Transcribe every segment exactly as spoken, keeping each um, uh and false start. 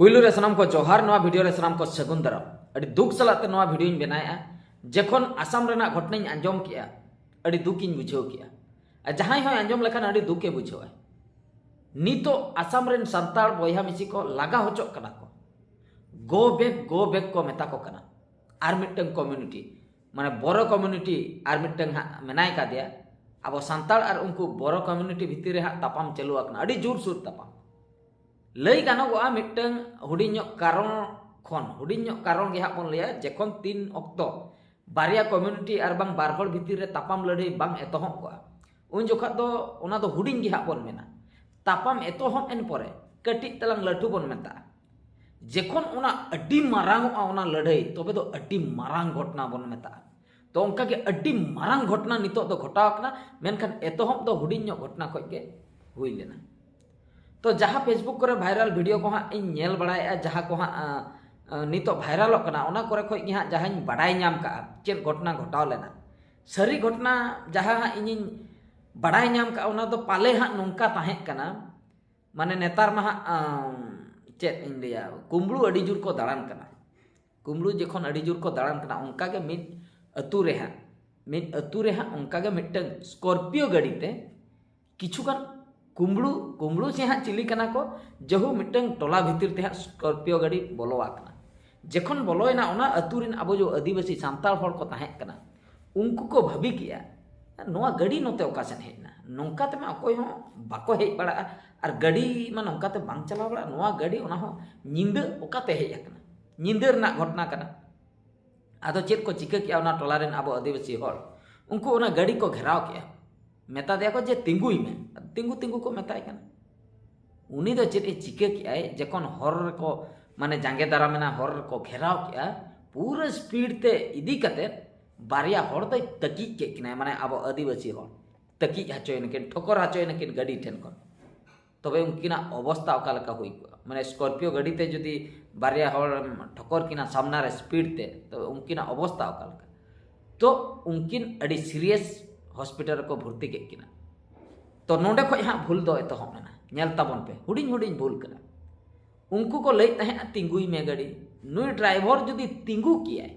ᱯᱩᱭᱞᱩ ᱨᱮ ᱥᱟᱱᱟᱢ ᱠᱚ ᱡᱚᱦᱟᱨ, ᱱᱚᱣᱟ ᱵᱷᱤᱰᱤᱭᱳ ᱨᱮ ᱥᱟᱱᱟᱢ ᱠᱚ ᱥᱟᱹᱜᱩᱱ ᱫᱟᱨᱟᱢ᱾ ᱟᱹᱰᱤ ᱫᱩᱠ ᱥᱟᱞᱟᱜ ᱛᱮ ᱱᱚᱣᱟ ᱵᱷᱤᱰᱤᱭᱳᱧ ᱵᱮᱱᱟᱣᱮᱫᱼᱟ᱾ ᱡᱚᱠᱷᱚᱱ ᱟᱥᱟᱢ ᱨᱮᱱᱟᱜ ᱜᱷᱚᱴᱚᱱᱟᱧ ᱟᱸᱡᱚᱢ ᱠᱮᱜᱼᱟ, ᱟᱹᱰᱤ ᱫᱩᱠᱤᱧ ᱵᱩᱡᱷᱟᱹᱣ ᱠᱮᱜᱼᱟ᱾ ᱟᱨ ᱡᱟᱦᱟᱸᱭ ᱦᱚᱸᱭ ᱟᱸᱡᱚᱢ ᱞᱮᱠᱷᱟᱱ ᱟᱹᱰᱤ ᱫᱩᱠᱮ ᱵᱩᱡᱷᱟᱹᱣᱟ᱾ ᱱᱤᱛᱚᱜ ᱟᱥᱟᱢ ᱨᱮᱱ ᱥᱟᱱᱛᱟᱲ ᱵᱚᱭᱦᱟ ᱢᱤᱥᱤ ᱠᱚ ᱞᱟᱜᱟ ᱦᱚᱪᱚᱜ ᱠᱟᱱᱟ ᱠᱚ, "Go back, go back" ᱠᱚ ᱢᱮᱛᱟ ᱠᱚ ᱠᱟᱱᱟ᱾ ᱟᱨ ᱢᱤᱫᱴᱟᱝ ᱠᱚᱢᱤᱭᱩᱱᱤᱴᱤ, ᱢᱟᱱᱮ ᱵᱳᱨᱳ ᱠᱚᱢᱤᱭᱩᱱᱤᱴᱤ ᱟᱨ ᱢᱤᱫᱴᱟᱝ ᱦᱟᱸᱜ ᱢᱮᱱᱟᱭ ᱠᱟᱫᱮᱭᱟ᱾ ᱟᱵᱚ ᱥᱟᱱᱛᱟᱲ ᱟᱨ ᱩᱱᱠᱩ ᱵᱳᱨᱳ ᱠᱚᱢᱤᱭᱩᱱᱤᱴᱤ ᱵᱷᱤᱛᱤᱨ ᱨᱮ ᱦᱟᱸᱜ ᱛᱟᱯᱟᱢ ᱪᱟᱹᱞᱩ ᱟᱠᱟᱱᱟ, ᱟᱹᱰᱤ ᱡᱳᱨᱥᱳᱨ ᱛᱟᱯᱟᱢ᱾ ᱞᱟᱹᱭ ᱜᱟᱱᱚᱜᱚᱜᱼᱟ, ᱢᱤᱫᱴᱟᱝ ᱦᱩᱰᱤᱧ ᱧᱚᱜ ᱠᱟᱨᱚᱱ ᱠᱷᱚᱱ, ᱦᱩᱰᱤᱧ ᱧᱚᱜ ᱠᱟᱨᱚᱱ ᱜᱮ ᱦᱟᱸᱜ ᱵᱚᱱ ᱞᱟᱹᱭᱟ, ᱡᱚᱠᱷᱚᱱ ᱛᱤᱱ ᱚᱠᱛᱚ ᱵᱟᱨᱭᱟ ᱠᱚᱢᱤᱭᱩᱱᱤᱴᱤ ᱟᱨ ᱵᱟᱝ ᱵᱟᱨ ᱦᱚᱲ ᱵᱷᱤᱛᱤᱨ ᱨᱮ ᱛᱟᱯᱟᱢ ᱞᱟᱹᱲᱦᱟᱹᱭ ᱵᱟᱝ ᱮᱛᱚᱦᱚᱵ ᱠᱚᱜᱼᱟ, ᱩᱱ ᱡᱚᱠᱷᱚᱱ ᱫᱚ ᱚᱱᱟ ᱫᱚ ᱦᱩᱰᱤᱧ ᱜᱮ ᱦᱟᱸᱜ ᱵᱚᱱ ᱢᱮᱱᱟ᱾ ᱛᱟᱯᱟᱢ ᱮᱛᱚᱦᱚᱵ ᱮᱱ ᱯᱚᱨᱮ ᱠᱟᱹᱴᱤᱡ ᱛᱟᱞᱟᱝ ᱞᱟᱹᱴᱩ ᱵᱚᱱ ᱢᱮᱛᱟᱜᱼᱟ᱾ ᱡᱚᱠᱷᱚᱱ ᱚᱱᱟ ᱟᱹᱰᱤ ᱢᱟᱨᱟᱝ ᱚᱜᱼᱟ, ᱚᱱᱟ ᱞᱟᱹᱲᱦᱟᱹᱭ, ᱛᱚᱵᱮ ᱫᱚ ᱟᱹᱰᱤ ᱢᱟᱨᱟᱝ ᱜᱷᱚᱴᱚᱱᱟ ᱵᱚᱱ ᱢᱮᱛᱟᱜᱼᱟ᱾ ᱛᱚ ᱚᱱᱠᱟᱜᱮ ᱟᱹᱰᱤ ᱢᱟᱨᱟᱝ ᱜᱷᱚᱴᱚᱱᱟ ᱱᱤᱛᱚᱜ ᱫᱚ ᱜᱷᱚᱴᱟᱣ ᱟᱠᱟᱱᱟ, ᱢᱮᱱᱠᱷᱟᱱ ᱮᱛᱚᱦᱚᱵ ᱫᱚ ᱦᱩᱰᱤᱧ ᱧᱚᱜ ᱜᱷᱚᱴᱚᱱᱟ ᱠᱷᱚᱱ ᱜᱮ ᱦᱩᱭ ᱞᱮᱱᱟ᱾ ᱛᱚ ᱡᱟᱦᱟᱸ Facebook ᱠᱚᱨᱮ ᱵᱷᱟᱭᱨᱟᱞ ᱵᱷᱤᱰᱤᱭᱳ ᱠᱚ ᱦᱟᱸᱜ ᱤᱧ ᱧᱮᱞ ᱵᱟᱲᱟᱭᱮᱫᱼᱟ, ᱡᱟᱦᱟᱸ ᱠᱚ ᱦᱟᱸᱜ, ᱟᱸ, ᱟᱸ, ᱱᱤᱛᱚᱜ ᱵᱷᱟᱭᱨᱟᱞᱚᱜ ᱠᱟᱱᱟ, ᱚᱱᱟ ᱠᱚᱨᱮ ᱠᱷᱚᱱ ᱜᱮ ᱦᱟᱸᱜ ᱡᱟᱦᱟᱸᱧ ᱵᱟᱰᱟᱭ ᱧᱟᱢ ᱠᱟᱜᱼᱟ, ᱪᱮᱫ ᱜᱷᱚᱴᱚᱱᱟ ᱜᱷᱚᱴᱟᱣ ᱞᱮᱱᱟ᱾ ᱥᱟᱹᱨᱤ ᱜᱷᱚᱴᱚᱱᱟ ᱡᱟᱦᱟᱸ ᱦᱟᱸᱜ ᱤᱧᱤᱧ ᱵᱟᱰᱟᱭ ᱧᱟᱢ ᱠᱟᱜᱼᱟ, ᱚᱱᱟ ᱫᱚ ᱯᱟᱞᱮ ᱦᱟᱸᱜ ᱱᱚᱝᱠᱟ ᱛᱟᱦᱮᱸ ᱠᱟᱱᱟ, ᱢᱟᱱᱮ ᱱᱮᱛᱟᱨ ᱢᱟ ᱦᱟᱸᱜ, ᱟᱸ, ᱪᱮᱫ ᱤᱧ ᱞᱟᱹᱭᱟ, ᱠᱩᱢᱵᱽᱲᱩ ᱟᱹᱰᱤ ᱡᱳᱨ ᱠᱚ ᱫᱟᱬᱟᱱ ᱠᱟᱱᱟ᱾ ᱠᱩᱢᱵᱽᱲᱩ ᱡᱚᱠᱷᱚᱱ ᱟᱹᱰᱤ ᱡᱳᱨ ᱠᱚ ᱫᱟᱬᱟᱱ ᱠᱟᱱᱟ, ᱚᱱᱠᱟᱜᱮ ᱢᱤᱫ ᱟᱹᱛᱩ ᱨᱮ ᱦᱟᱸᱜ, ᱢᱤᱫ ᱟᱹᱛᱩ ᱨᱮ ᱦᱟᱸᱜ ᱚᱱᱠᱟᱜᱮ ᱢᱤᱫᱴᱟᱝ ᱥᱠᱚᱨᱯᱤᱭᱳ ᱜᱟᱹᱰᱤ ᱛᱮ ᱠᱤᱪᱷᱩᱜᱟᱱ ᱠᱩᱢᱵᱽᱲᱩ, ᱠᱩᱢᱵᱽᱲᱩ ᱪᱮ ᱦᱟᱸᱜ ᱪᱤᱞᱤ ᱠᱟᱱᱟ ᱠᱚ, ᱡᱟᱹᱦᱩ ᱢᱤᱫᱴᱟᱝ ᱴᱚᱞᱟ ᱵᱷᱤᱛᱤᱨ ᱛᱮ ᱦᱟᱸᱜ ᱥᱠᱚᱨᱯᱤᱭᱳ ᱜᱟᱹᱰᱤ ᱵᱚᱞᱚ ᱟᱠᱟᱱᱟ᱾ ᱡᱚᱠᱷᱚᱱ ᱵᱚᱞᱚᱭᱮᱱᱟ, ᱚᱱᱟ ᱟᱹᱛᱩ ᱨᱮᱱ ᱟᱵᱚ ᱡᱚ ᱟᱹᱫᱤᱵᱟᱹᱥᱤ ᱥᱟᱱᱛᱟᱲ ᱦᱚᱲ ᱠᱚ ᱛᱟᱦᱮᱸ ᱠᱟᱱᱟ, ᱩᱱᱠᱩ ᱠᱚ ᱵᱷᱟᱹᱵᱤ ᱠᱮᱜᱼᱟ, "ᱱᱚᱣᱟ ᱜᱟᱹᱰᱤ ᱱᱚᱛᱮ ᱚᱠᱟ ᱥᱮᱫ ᱦᱮᱡ ᱮᱱᱟ? ᱱᱚᱝᱠᱟ ᱛᱮᱢᱟ ᱚᱠᱚᱭ ᱦᱚᱸ ᱵᱟᱠᱚ ᱦᱮᱡ ᱵᱟᱲᱟᱜᱼᱟ, ᱟᱨ ᱜᱟᱹᱰᱤ ᱢᱟ ᱱᱚᱝᱠᱟᱛᱮ ᱵᱟᱝ ᱪᱟᱞᱟᱣ ᱵᱟᱲᱟᱜᱼᱟ, ᱱᱚᱣᱟ ᱜᱟᱹᱰᱤ ᱚᱱᱟ ᱦᱚᱸ ᱧᱤᱫᱟᱹ ᱚᱠᱟᱛᱮ ᱦᱮᱡ ᱟᱠᱟᱱᱟ?" ᱧᱤᱫᱟᱹ ᱨᱮᱱᱟᱜ ᱜᱷᱚᱴᱚᱱᱟ ᱠᱟᱱᱟ᱾ ᱟᱫᱚ ᱪᱮᱫ ᱠᱚ ᱪᱤᱠᱟᱹ ᱠᱮᱜᱼᱟ ᱚᱱᱟ ᱴᱚᱞᱟ ᱨᱮᱱ ᱟᱵᱚ ᱟᱹᱫᱤᱵᱟᱹᱥᱤ ᱦᱚᱲ? ᱩᱱᱠᱩ ᱚᱱᱟ ᱜᱟᱹᱰᱤ ᱠᱚ ᱜᱷᱮᱨᱟᱣ ᱠᱮᱜᱼᱟ, ᱢᱮᱛᱟ ᱫᱮᱭᱟ ᱠᱚ ᱡᱮ, "ᱛᱤᱸᱜᱩᱭ ᱢᱮ᱾" ᱛᱤᱸᱜᱩ ᱛᱤᱸᱜᱩ ᱠᱚ ᱢᱮᱛᱟᱭ ᱠᱟᱱᱟ᱾ ᱩᱱᱤ ᱫᱚ ᱪᱮᱫ ᱮ ᱪᱤᱠᱟᱹ ᱠᱮᱜᱼᱟᱭ, ᱡᱚᱠᱷᱚᱱ ᱦᱚᱨ ᱨᱮᱠᱚ, ᱢᱟᱱᱮ ᱡᱟᱸᱜᱮ ᱫᱟᱨᱟᱢ ᱮᱱᱟ, ᱦᱚᱨ ᱨᱮᱠᱚ ᱜᱷᱮᱨᱟᱣ ᱠᱮᱜᱼᱟ, ᱯᱩᱨᱟᱹ ᱥᱯᱤᱰ ᱛᱮ ᱤᱫᱤ ᱠᱟᱛᱮ ᱵᱟᱨᱭᱟ ᱦᱚᱲ ᱫᱚᱭ ᱛᱟᱹᱠᱤᱡ ᱠᱮᱫ ᱠᱤᱱᱟᱭ, ᱢᱟᱱᱮ ᱟᱵᱚ ᱟᱹᱫᱤᱵᱟᱹᱥᱤ ᱦᱚᱲ᱾ ᱛᱟᱹᱠᱤᱡ ᱦᱚᱪᱚᱭᱮᱱᱟᱠᱤᱱ, ᱴᱷᱚᱠᱚᱨ ᱦᱚᱪᱚᱭᱮᱱᱟᱠᱤᱱ ᱜᱟᱹᱰᱤ ᱴᱷᱮᱱ ᱠᱷᱚᱱ᱾ ᱛᱚᱵᱮ ᱩᱱᱠᱤᱱᱟᱜ ᱚᱵᱚᱥᱛᱟ ᱚᱠᱟ ᱞᱮᱠᱟ ᱦᱩᱭ ᱠᱚᱜᱼᱟ? ᱢᱟᱱᱮ ᱥᱠᱚᱨᱯᱤᱭᱳ ᱜᱟᱹᱰᱤ ᱛᱮ ᱡᱩᱫᱤ ᱵᱟᱨᱭᱟ ᱦᱚᱲ ᱴᱷᱚᱠᱚᱨ ᱠᱤᱱᱟ ᱥᱟᱢᱱᱟ ᱨᱮ ᱥᱯᱤᱰ ᱛᱮ, ᱛᱚᱵᱮ ᱩᱱᱠᱤᱱᱟᱜ ᱚᱵᱚᱥᱛᱟ ᱚᱠᱟ ᱞᱮᱠᱟ? ᱛᱚ ᱩᱱᱠᱤᱱ ᱟᱹᱰᱤ ᱥᱤᱨᱤᱭᱟᱥ ᱦᱚᱥᱯᱤᱴᱟᱞ ᱨᱮᱠᱚ ᱵᱷᱚᱨᱛᱤ ᱠᱮᱫ ᱠᱤᱱᱟ᱾ ᱛᱚ ᱱᱚᱰᱮ ᱠᱷᱚᱡ ᱦᱟᱸᱜ ᱵᱷᱩᱞ ᱫᱚ ᱮᱛᱚᱦᱚᱵ ᱮᱱᱟ᱾ ᱧᱮᱞ ᱛᱟᱵᱚᱱ ᱯᱮ, ᱦᱩᱰᱤᱧ ᱦᱩᱰᱤᱧ ᱵᱷᱩᱞ ᱠᱟᱱᱟ᱾ ᱩᱱᱠᱩ ᱠᱚ ᱞᱟᱹᱭᱮᱫ ᱛᱟᱦᱮᱸᱫ, "ᱛᱤᱸᱜᱩᱭ ᱢᱮ ᱜᱟᱹᱰᱤ", ᱱᱩᱭ ᱰᱨᱟᱭᱵᱷᱚᱨ ᱡᱩᱫᱤ ᱛᱤᱸᱜᱩ ᱠᱮᱭᱟᱭ,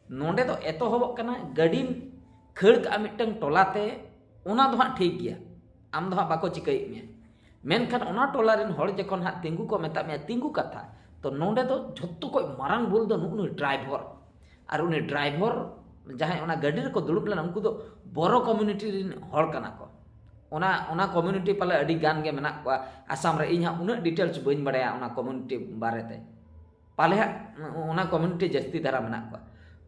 ᱱᱚᱰᱮ ᱫᱚ ᱮᱛᱚᱦᱚᱵᱚᱜ ᱠᱟᱱᱟ ᱜᱟᱹᱰᱤᱢ ᱠᱷᱟᱹᱲ ᱠᱟᱜᱼᱟ ᱢᱤᱫᱴᱟᱝ ᱴᱚᱞᱟ ᱛᱮ, ᱚᱱᱟ ᱫᱚ ᱦᱟᱸᱜ ᱴᱷᱤᱠ ᱜᱮᱭᱟ, ᱟᱢ ᱫᱚ ᱦᱟᱸᱜ ᱵᱟᱠᱚ ᱪᱤᱠᱟᱹᱭᱮᱫ ᱢᱮᱭᱟ᱾ ᱢᱮᱱᱠᱷᱟᱱ ᱚᱱᱟ ᱴᱚᱞᱟ ᱨᱮᱱ ᱦᱚᱲ ᱡᱚᱠᱷᱚᱱ ᱦᱟᱸᱜ ᱛᱤᱸᱜᱩ ᱠᱚ ᱢᱮᱛᱟᱜ ᱢᱮᱭᱟ, ᱛᱤᱸᱜᱩ ᱠᱟᱛᱷᱟ, ᱛᱚ ᱱᱚᱰᱮ ᱫᱚ ᱡᱷᱚᱛᱚ ᱠᱷᱚᱡ ᱢᱟᱨᱟᱝ ᱵᱷᱩᱞ ᱫᱚ ᱱᱩᱜᱼᱩ ᱱᱩᱭ ᱰᱨᱟᱭᱵᱷᱚᱨ᱾ ᱟᱨ ᱩᱱᱤ ᱰᱨᱟᱭᱵᱷᱚᱨ ᱡᱟᱦᱟᱸᱭ ᱚᱱᱟ ᱜᱟᱹᱰᱤ ᱨᱮᱠᱚ ᱫᱩᱲᱩᱵ ᱞᱮᱱᱟ, ᱩᱱᱠᱩ ᱫᱚ ᱵᱳᱨᱳ ᱠᱚᱢᱤᱭᱩᱱᱤᱴᱤ ᱨᱮᱱ ᱦᱚᱲ ᱠᱟᱱᱟ ᱠᱚ᱾ ᱚᱱᱟ, ᱚᱱᱟ ᱠᱚᱢᱤᱭᱩᱱᱤᱴᱤ ᱯᱟᱞᱮ ᱟᱹᱰᱤ ᱜᱟᱱ ᱜᱮ ᱢᱮᱱᱟᱜ ᱠᱚᱣᱟ ᱟᱥᱟᱢ ᱨᱮ᱾ ᱤᱧ ᱦᱟᱸᱜ ᱩᱱᱟᱹᱜ ᱰᱤᱴᱮᱞᱥ ᱵᱟᱹᱧ ᱵᱟᱲᱟᱭᱟ ᱚᱱᱟ ᱠᱚᱢᱤᱭᱩᱱᱤᱴᱤ ᱵᱟᱨᱮᱛᱮ᱾ ᱯᱟᱞᱮ ᱦᱟᱸᱜ ᱚᱱᱟ ᱠᱚᱢᱤᱭᱩᱱᱤᱴᱤ ᱡᱟᱹᱥᱛᱤ ᱫᱷᱟᱨᱟ ᱢᱮᱱᱟᱜ ᱠᱚᱣᱟ᱾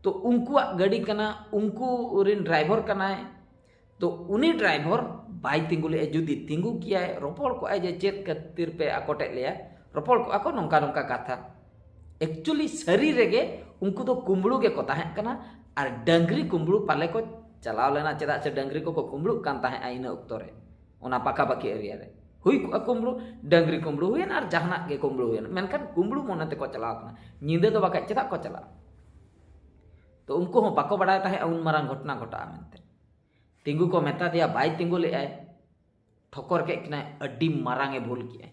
ᱛᱚ ᱩᱱᱠᱩᱣᱟᱜ ᱜᱟᱹᱰᱤ ᱠᱟᱱᱟ, ᱩᱱᱠᱩ ᱨᱮᱱ ᱰᱨᱟᱭᱵᱷᱚᱨ ᱠᱟᱱᱟᱭ᱾ ᱛᱚ ᱩᱱᱤ ᱰᱨᱟᱭᱵᱷᱚᱨ ᱵᱟᱭ ᱛᱤᱸᱜᱩ ᱞᱮᱫᱼᱟ᱾ ᱡᱩᱫᱤ ᱛᱤᱸᱜᱩ ᱠᱮᱭᱟᱭ, ᱨᱚᱯᱚᱲ ᱠᱚᱜᱼᱟᱭ ᱡᱮ ᱪᱮᱫ ᱠᱷᱟᱹᱛᱤᱨ ᱯᱮ ᱟᱠᱚᱴᱮᱫ ᱞᱮᱭᱟ, ᱨᱚᱯᱚᱲ ᱠᱚᱜᱼᱟ ᱠᱚ ᱱᱚᱝᱠᱟ ᱱᱚᱝᱠᱟ ᱠᱟᱛᱷᱟ᱾ ᱮᱠᱪᱩᱭᱮᱞᱤ ᱥᱟᱹᱨᱤ ᱨᱮᱜᱮ ᱩᱱᱠᱩ ᱫᱚ ᱠᱩᱢᱵᱽᱲᱩ ᱜᱮᱠᱚ ᱛᱟᱦᱮᱸ ᱠᱟᱱᱟ, ᱟᱨ ᱰᱟᱹᱝᱨᱤ ᱠᱩᱢᱵᱽᱲᱩ ᱯᱟᱞᱮ ᱠᱚ ᱪᱟᱞᱟᱣ ᱞᱮᱱᱟ, ᱪᱮᱫᱟᱜ ᱥᱮ ᱰᱟᱹᱝᱨᱤ ᱠᱚᱠᱚ ᱠᱩᱢᱵᱽᱲᱩᱜ ᱠᱟᱱ ᱛᱟᱦᱮᱸᱫᱼᱟ ᱤᱱᱟᱹ ᱚᱠᱛᱚ ᱨᱮ᱾ ᱚᱱᱟ ᱯᱟᱠᱟᱯᱟᱠᱤ ᱮᱨᱤᱭᱟ ᱨᱮ ᱦᱩᱭ ᱠᱚᱜᱼᱟ ᱠᱩᱢᱵᱽᱲᱩ, ᱰᱟᱹᱝᱨᱤ ᱠᱩᱢᱵᱽᱲᱩ ᱦᱩᱭᱮᱱ ᱟᱨ ᱡᱟᱦᱟᱱᱟᱜ ᱜᱮ ᱠᱩᱢᱵᱽᱲᱩ ᱦᱩᱭᱮᱱ, ᱢᱮᱱᱠᱷᱟᱱ ᱠᱩᱢᱵᱽᱲᱩ ᱢᱚᱱᱮ ᱛᱮᱠᱚ ᱪᱟᱞᱟᱣ ᱠᱟᱱᱟ, ᱧᱤᱫᱟᱹ ᱫᱚ ᱵᱟᱠᱷᱟᱡ ᱪᱮᱫᱟᱜ ᱠᱚ ᱪᱟᱞᱟᱜᱼᱟ? ᱛᱚ ᱩᱱᱠᱩ ᱦᱚᱸ ᱵᱟᱠᱚ ᱵᱟᱲᱟᱭ ᱛᱟᱦᱮᱸᱫ ᱩᱱ ᱢᱟᱨᱟᱝ ᱜᱷᱚᱴᱚᱱᱟ ᱜᱷᱚᱴᱟᱜᱼᱟ ᱢᱮᱱᱛᱮ᱾ ᱛᱤᱸᱜᱩ ᱠᱚ ᱢᱮᱛᱟ ᱫᱮᱭᱟ, ᱵᱟᱭ ᱛᱤᱸᱜᱩ ᱞᱮᱫᱼᱟᱭ, ᱴᱷᱚᱠᱚᱨ ᱠᱮᱫ ᱠᱤᱱᱟᱭ, ᱟᱹᱰᱤ ᱢᱟᱨᱟᱝ ᱮ ᱵᱷᱩᱞ ᱠᱮᱫᱼᱟᱭ᱾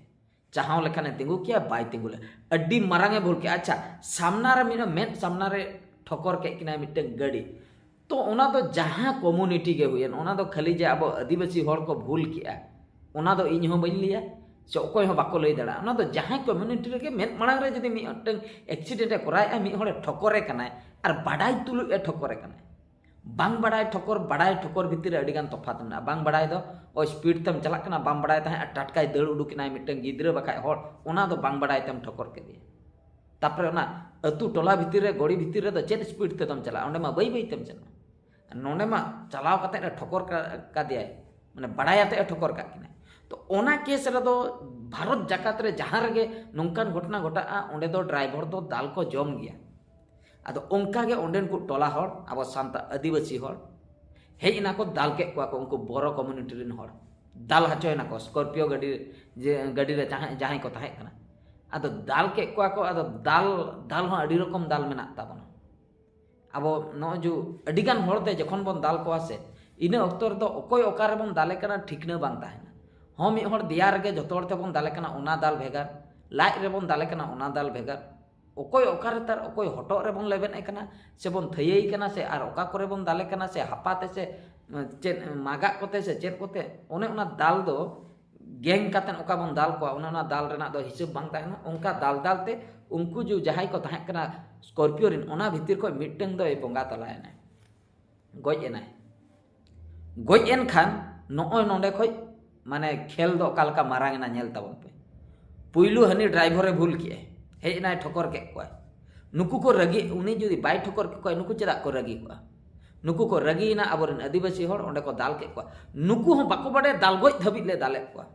ᱪᱟᱦᱟᱣ ᱞᱮᱠᱷᱟᱱᱮ ᱛᱤᱸᱜᱩ ᱠᱮᱭᱟ, ᱵᱟᱭ ᱛᱤᱸᱜᱩ ᱞᱮᱫᱼᱟ, ᱟᱹᱰᱤ ᱢᱟᱨᱟᱝ ᱮ ᱵᱷᱩᱞ ᱠᱮᱫᱼᱟ᱾ ᱟᱪᱪᱷᱟ, ᱥᱟᱢᱱᱟ ᱨᱮ ᱢᱤᱫ ᱢᱮᱫ ᱥᱟᱢᱱᱟ ᱨᱮ ᱴᱷᱚᱠᱚᱨ ᱠᱮᱫ ᱠᱤᱱᱟᱭ ᱢᱤᱫᱴᱟᱝ ᱜᱟᱹᱰᱤ, ᱛᱚ ᱚᱱᱟ ᱫᱚ ᱡᱟᱦᱟᱸ ᱠᱚᱢᱩᱱᱤᱴᱤ ᱜᱮ ᱦᱩᱭᱮᱱ, ᱚᱱᱟ ᱫᱚ ᱠᱷᱟᱹᱞᱤ ᱡᱮ ᱟᱵᱚ ᱟᱹᱫᱤᱵᱟᱹᱥᱤ ᱦᱚᱲ ᱠᱚ ᱵᱷᱩᱞ ᱠᱮᱜᱼᱟ, ᱚᱱᱟ ᱫᱚ ᱤᱧ ᱦᱚᱸ ᱵᱟᱹᱧ ᱞᱟᱹᱭᱟ, ᱥᱮ ᱚᱠᱚᱭ ᱦᱚᱸ ᱵᱟᱠᱚ ᱞᱟᱹᱭ ᱫᱟᱲᱮᱭᱟᱜᱼᱟ᱾ ᱚᱱᱟ ᱫᱚ ᱡᱟᱦᱟᱸᱭ ᱠᱚᱢᱩᱱᱤᱴᱤ ᱨᱮᱜᱮ ᱢᱮᱫ ᱢᱟᱲᱟᱝ ᱨᱮ ᱡᱩᱫᱤ ᱢᱤᱫᱴᱟᱝ ᱮᱠᱥᱤᱰᱮᱱᱴ ᱮ ᱠᱚᱨᱟᱣᱮᱫᱼᱟ, ᱢᱤᱫ ᱦᱚᱲᱮ ᱴᱷᱚᱠᱚᱨᱮ ᱠᱟᱱᱟᱭ ᱟᱨ ᱵᱟᱰᱟᱭ ᱛᱩᱞᱩᱡ ᱮ ᱴᱷᱚᱠᱚᱨᱮ ᱠᱟᱱᱟᱭ, ᱵᱟᱝ ᱵᱟᱰᱟᱭ ᱴᱷᱚᱠᱚᱨ, ᱵᱟᱰᱟᱭ ᱴᱷᱚᱠᱚᱨ ᱵᱷᱤᱛᱤᱨ ᱨᱮ ᱟᱹᱰᱤᱜᱟᱱ ᱛᱚᱯᱷᱟᱛ ᱢᱮᱱᱟᱜᱼᱟ᱾ ᱵᱟᱝ ᱵᱟᱰᱟᱭ ᱫᱚ ᱳᱭ ᱥᱯᱤᱰ ᱛᱮᱢ ᱪᱟᱞᱟᱜ ᱠᱟᱱᱟ, ᱵᱟᱢ ᱵᱟᱰᱟᱭ ᱛᱟᱦᱮᱸᱫ ᱟᱨ ᱴᱟᱴᱠᱟᱭ ᱫᱟᱹᱲ ᱩᱰᱩᱠ ᱮᱱᱟᱭ ᱢᱤᱫᱴᱟᱝ ᱜᱤᱫᱽᱨᱟᱹ ᱵᱟᱠᱷᱟᱡ ᱦᱚᱲ, ᱚᱱᱟ ᱫᱚ ᱵᱟᱝ ᱵᱟᱰᱟᱭ ᱛᱮᱢ ᱴᱷᱚᱠᱚᱨ ᱠᱮᱫᱮᱭᱟ᱾ ᱛᱟᱯᱚᱨᱮ ᱚᱱᱟ ᱟᱹᱛᱩ ᱴᱚᱞᱟ ᱵᱷᱤᱛᱤᱨ ᱨᱮ, ᱜᱚᱲᱤ ᱵᱷᱤᱛᱤᱨ ᱨᱮᱫᱚ ᱪᱮᱫ ᱥᱯᱤᱰ ᱛᱮᱫᱚᱢ ᱪᱟᱞᱟᱜᱼᱟ? ᱚᱸᱰᱮ ᱢᱟ ᱵᱟᱹᱭ ᱵᱟᱹᱭ ᱛᱮᱢ ᱪᱟᱞᱟᱜᱼᱟ᱾ ᱱᱚᱸᱰᱮ ᱢᱟ ᱪᱟᱞᱟᱣ ᱠᱟᱛᱮᱫ ᱮ ᱴᱷᱚᱠᱚᱨ ᱠᱟ-, ᱠᱟᱫᱮᱭᱟᱭ, ᱢᱟᱱᱮ ᱵᱟᱲᱟᱭ ᱟᱛᱮᱫ ᱮ ᱴᱷᱚᱠᱚᱨ ᱠᱟᱜ ᱠᱤᱱᱟᱭ᱾ ᱛᱚ ᱚᱱᱟ ᱠᱮᱥ ᱨᱮᱫᱚ ᱵᱷᱟᱨᱚᱛ ᱡᱟᱠᱟᱛ ᱨᱮ ᱡᱟᱦᱟᱸ ᱨᱮᱜᱮ ᱱᱚᱝᱠᱟᱱ ᱜᱷᱚᱴᱚᱱᱟ ᱜᱷᱚᱴᱟᱜᱼᱟ, ᱚᱸᱰᱮ ᱫᱚ ᱰᱨᱟᱭᱵᱷᱚᱨ ᱫᱚ ᱫᱟᱞ ᱠᱚ ᱡᱚᱢ ᱜᱮᱭᱟ᱾ ᱟᱫᱚ ᱚᱱᱠᱟ ᱜᱮ ᱚᱸᱰᱮᱱ ᱠᱚ ᱴᱚᱞᱟ ᱦᱚᱲ, ᱟᱵᱚ ᱥᱟᱱᱛᱟᱲ ᱟᱹᱫᱤᱵᱟᱹᱥᱤ ᱦᱚᱲ ᱦᱮᱡ ᱮᱱᱟ ᱠᱚ, ᱫᱟᱞ ᱠᱮᱫ ᱠᱚᱣᱟ ᱠᱚ ᱩᱱᱠᱩ ᱵᱳᱨᱳ ᱠᱚᱢᱩᱱᱤᱴᱤ ᱨᱮᱱ ᱦᱚᱲ᱾ ᱫᱟᱞ ᱦᱚᱪᱚᱭᱮᱱᱟ ᱠᱚ ᱥᱠᱚᱨᱯᱤᱭᱳ ᱜᱟᱹᱰᱤ, ᱡᱮ ᱜᱟᱹᱰᱤ ᱨᱮ ᱡᱟᱦᱟᱸᱭ, ᱡᱟᱦᱟᱸᱭ ᱠᱚ ᱛᱟᱦᱮᱸ ᱠᱟᱱᱟ᱾ ᱟᱫᱚ ᱫᱟᱞ ᱠᱮᱫ ᱠᱚᱣᱟ ᱠᱚ᱾ ᱟᱫᱚ ᱫᱟᱞ, ᱫᱟᱞ ᱦᱚᱸ ᱟᱹᱰᱤ ᱨᱚᱠᱚᱢ ᱫᱟᱞ ᱢᱮᱱᱟᱜ ᱛᱟᱵᱚᱱᱟ᱾ ᱟᱵᱚ ᱱᱚᱜᱼᱚᱭ ᱡᱮ ᱟᱹᱰᱤᱜᱟᱱ ᱦᱚᱲᱛᱮ ᱡᱚᱠᱷᱚᱱ ᱵᱚᱱ ᱫᱟᱞ ᱠᱚᱣᱟ ᱥᱮ, ᱤᱱᱟᱹ ᱚᱠᱛᱚ ᱨᱮᱫᱚ ᱚᱠᱚᱭ ᱚᱠᱟ ᱨᱮᱵᱚᱱ ᱫᱟᱞᱮ ᱠᱟᱱᱟ ᱴᱷᱤᱠᱱᱟᱹ ᱵᱟᱝ ᱛᱟᱦᱮᱱᱟ᱾ ᱦᱚᱸ, ᱢᱤᱫ ᱦᱚᱲ ᱫᱮᱭᱟ ᱨᱮᱜᱮ ᱡᱚᱛᱚ ᱦᱚᱲ ᱛᱮᱵᱚᱱ ᱫᱟᱞᱮ ᱠᱟᱱᱟ, ᱚᱱᱟ ᱫᱟᱞ ᱵᱷᱮᱜᱟᱨ᱾ ᱞᱟᱡ ᱨᱮᱵᱚᱱ ᱫᱟᱞᱮ ᱠᱟᱱᱟ, ᱚᱱᱟ ᱫᱟᱞ ᱵᱷᱮᱜᱟᱨ᱾ ᱚᱠᱚᱭ ᱚᱠᱟ ᱨᱮ ᱛᱟᱨ, ᱚᱠᱚᱭ ᱦᱚᱴᱚᱜ ᱨᱮᱵᱚᱱ ᱞᱮᱵᱮᱫ ᱮ ᱠᱟᱱᱟ, ᱥᱮᱵᱚᱱ ᱛᱷᱟᱹᱭᱟᱹᱭ ᱠᱟᱱᱟ, ᱥᱮ ᱟᱨ ᱚᱠᱟ ᱠᱚᱨᱮ ᱵᱚᱱ ᱫᱟᱞᱮ ᱠᱟᱱᱟ, ᱥᱮ ᱦᱟᱯᱟ ᱛᱮ, ᱥᱮ ᱪᱮᱫ ᱢᱟᱜᱟᱜ ᱠᱚᱛᱮ, ᱥᱮ ᱪᱮᱫ ᱠᱚᱛᱮ, ᱚᱱᱮ ᱚᱱᱟ ᱫᱟᱞ ᱫᱚ ᱜᱮᱝ ᱠᱟᱛᱮᱫ ᱚᱠᱟ ᱵᱚᱱ ᱫᱟᱞ ᱠᱚᱣᱟ, ᱚᱱᱮ ᱚᱱᱟ ᱫᱟᱞ ᱨᱮᱱᱟᱜ ᱫᱚ ᱦᱤᱥᱟᱹᱵ ᱵᱟᱝ ᱛᱟᱦᱮᱱᱟ᱾ ᱚᱱᱠᱟ ᱫᱟᱞ ᱫᱟᱞ ᱛᱮ ᱩᱱᱠᱩ ᱡᱚ ᱡᱟᱦᱟᱸᱭ ᱠᱚ ᱛᱟᱦᱮᱸ ᱠᱟᱱᱟ ᱥᱠᱚᱨᱯᱤᱭᱳ ᱨᱮᱱ, ᱚᱱᱟ ᱵᱷᱤᱛᱤᱨ ᱠᱷᱚᱱ ᱢᱤᱫᱴᱟᱹᱝ ᱫᱚᱭ ᱵᱚᱸᱜᱟ ᱛᱟᱞᱟᱭᱮᱱᱟᱭ, ᱜᱚᱡ ᱮᱱᱟᱭ᱾ ᱜᱚᱡ ᱮᱱ ᱠᱷᱟᱱ ᱱᱚᱜᱼᱚᱭ ᱱᱚᱰᱮ ᱠᱷᱚᱡ ᱢᱟᱱᱮ ᱠᱷᱮᱞ ᱫᱚ ᱚᱠᱟ ᱞᱮᱠᱟ ᱢᱟᱨᱟᱝ ᱮᱱᱟ, ᱧᱮᱞ ᱛᱟᱵᱚᱱ ᱯᱮ᱾ ᱯᱩᱭᱞᱩ ᱦᱟᱹᱱᱤ ᱰᱨᱟᱭᱵᱷᱚᱨᱮ ᱵᱷᱩᱞ ᱠᱮᱜᱼᱟᱭ, ᱦᱮᱡ ᱮᱱᱟᱭ, ᱴᱷᱚᱠᱚᱨ ᱠᱮᱫ ᱠᱚᱣᱟᱭ᱾ ᱱᱩᱠᱩ ᱠᱚ ᱨᱟᱹᱜᱤ, ᱩᱱᱤ ᱡᱩᱫᱤ ᱵᱟᱭ ᱴᱷᱚᱠᱚᱨ ᱠᱮᱫ ᱠᱚᱣᱟ, ᱱᱩᱠᱩ ᱪᱮᱫᱟᱜ ᱠᱚ ᱨᱟᱹᱜᱤ ᱠᱚᱜᱼᱟ? ᱱᱩᱠᱩ ᱠᱚ ᱨᱟᱹᱜᱤᱭᱮᱱᱟ, ᱟᱵᱚᱨᱮᱱ ᱟᱹᱫᱤᱵᱟᱹᱥᱤ ᱦᱚᱲ ᱚᱸᱰᱮ ᱠᱚ ᱫᱟᱞ ᱠᱮᱫ ᱠᱚᱣᱟ᱾ ᱱᱩᱠᱩ ᱦᱚᱸ ᱵᱟᱠᱚ ᱵᱟᱰᱟᱭᱟ ᱫᱟᱞ ᱜᱚᱡ ᱫᱷᱟᱹᱵᱤᱡ ᱞᱮ ᱫᱟᱞᱮᱫ ᱠᱚᱣᱟ᱾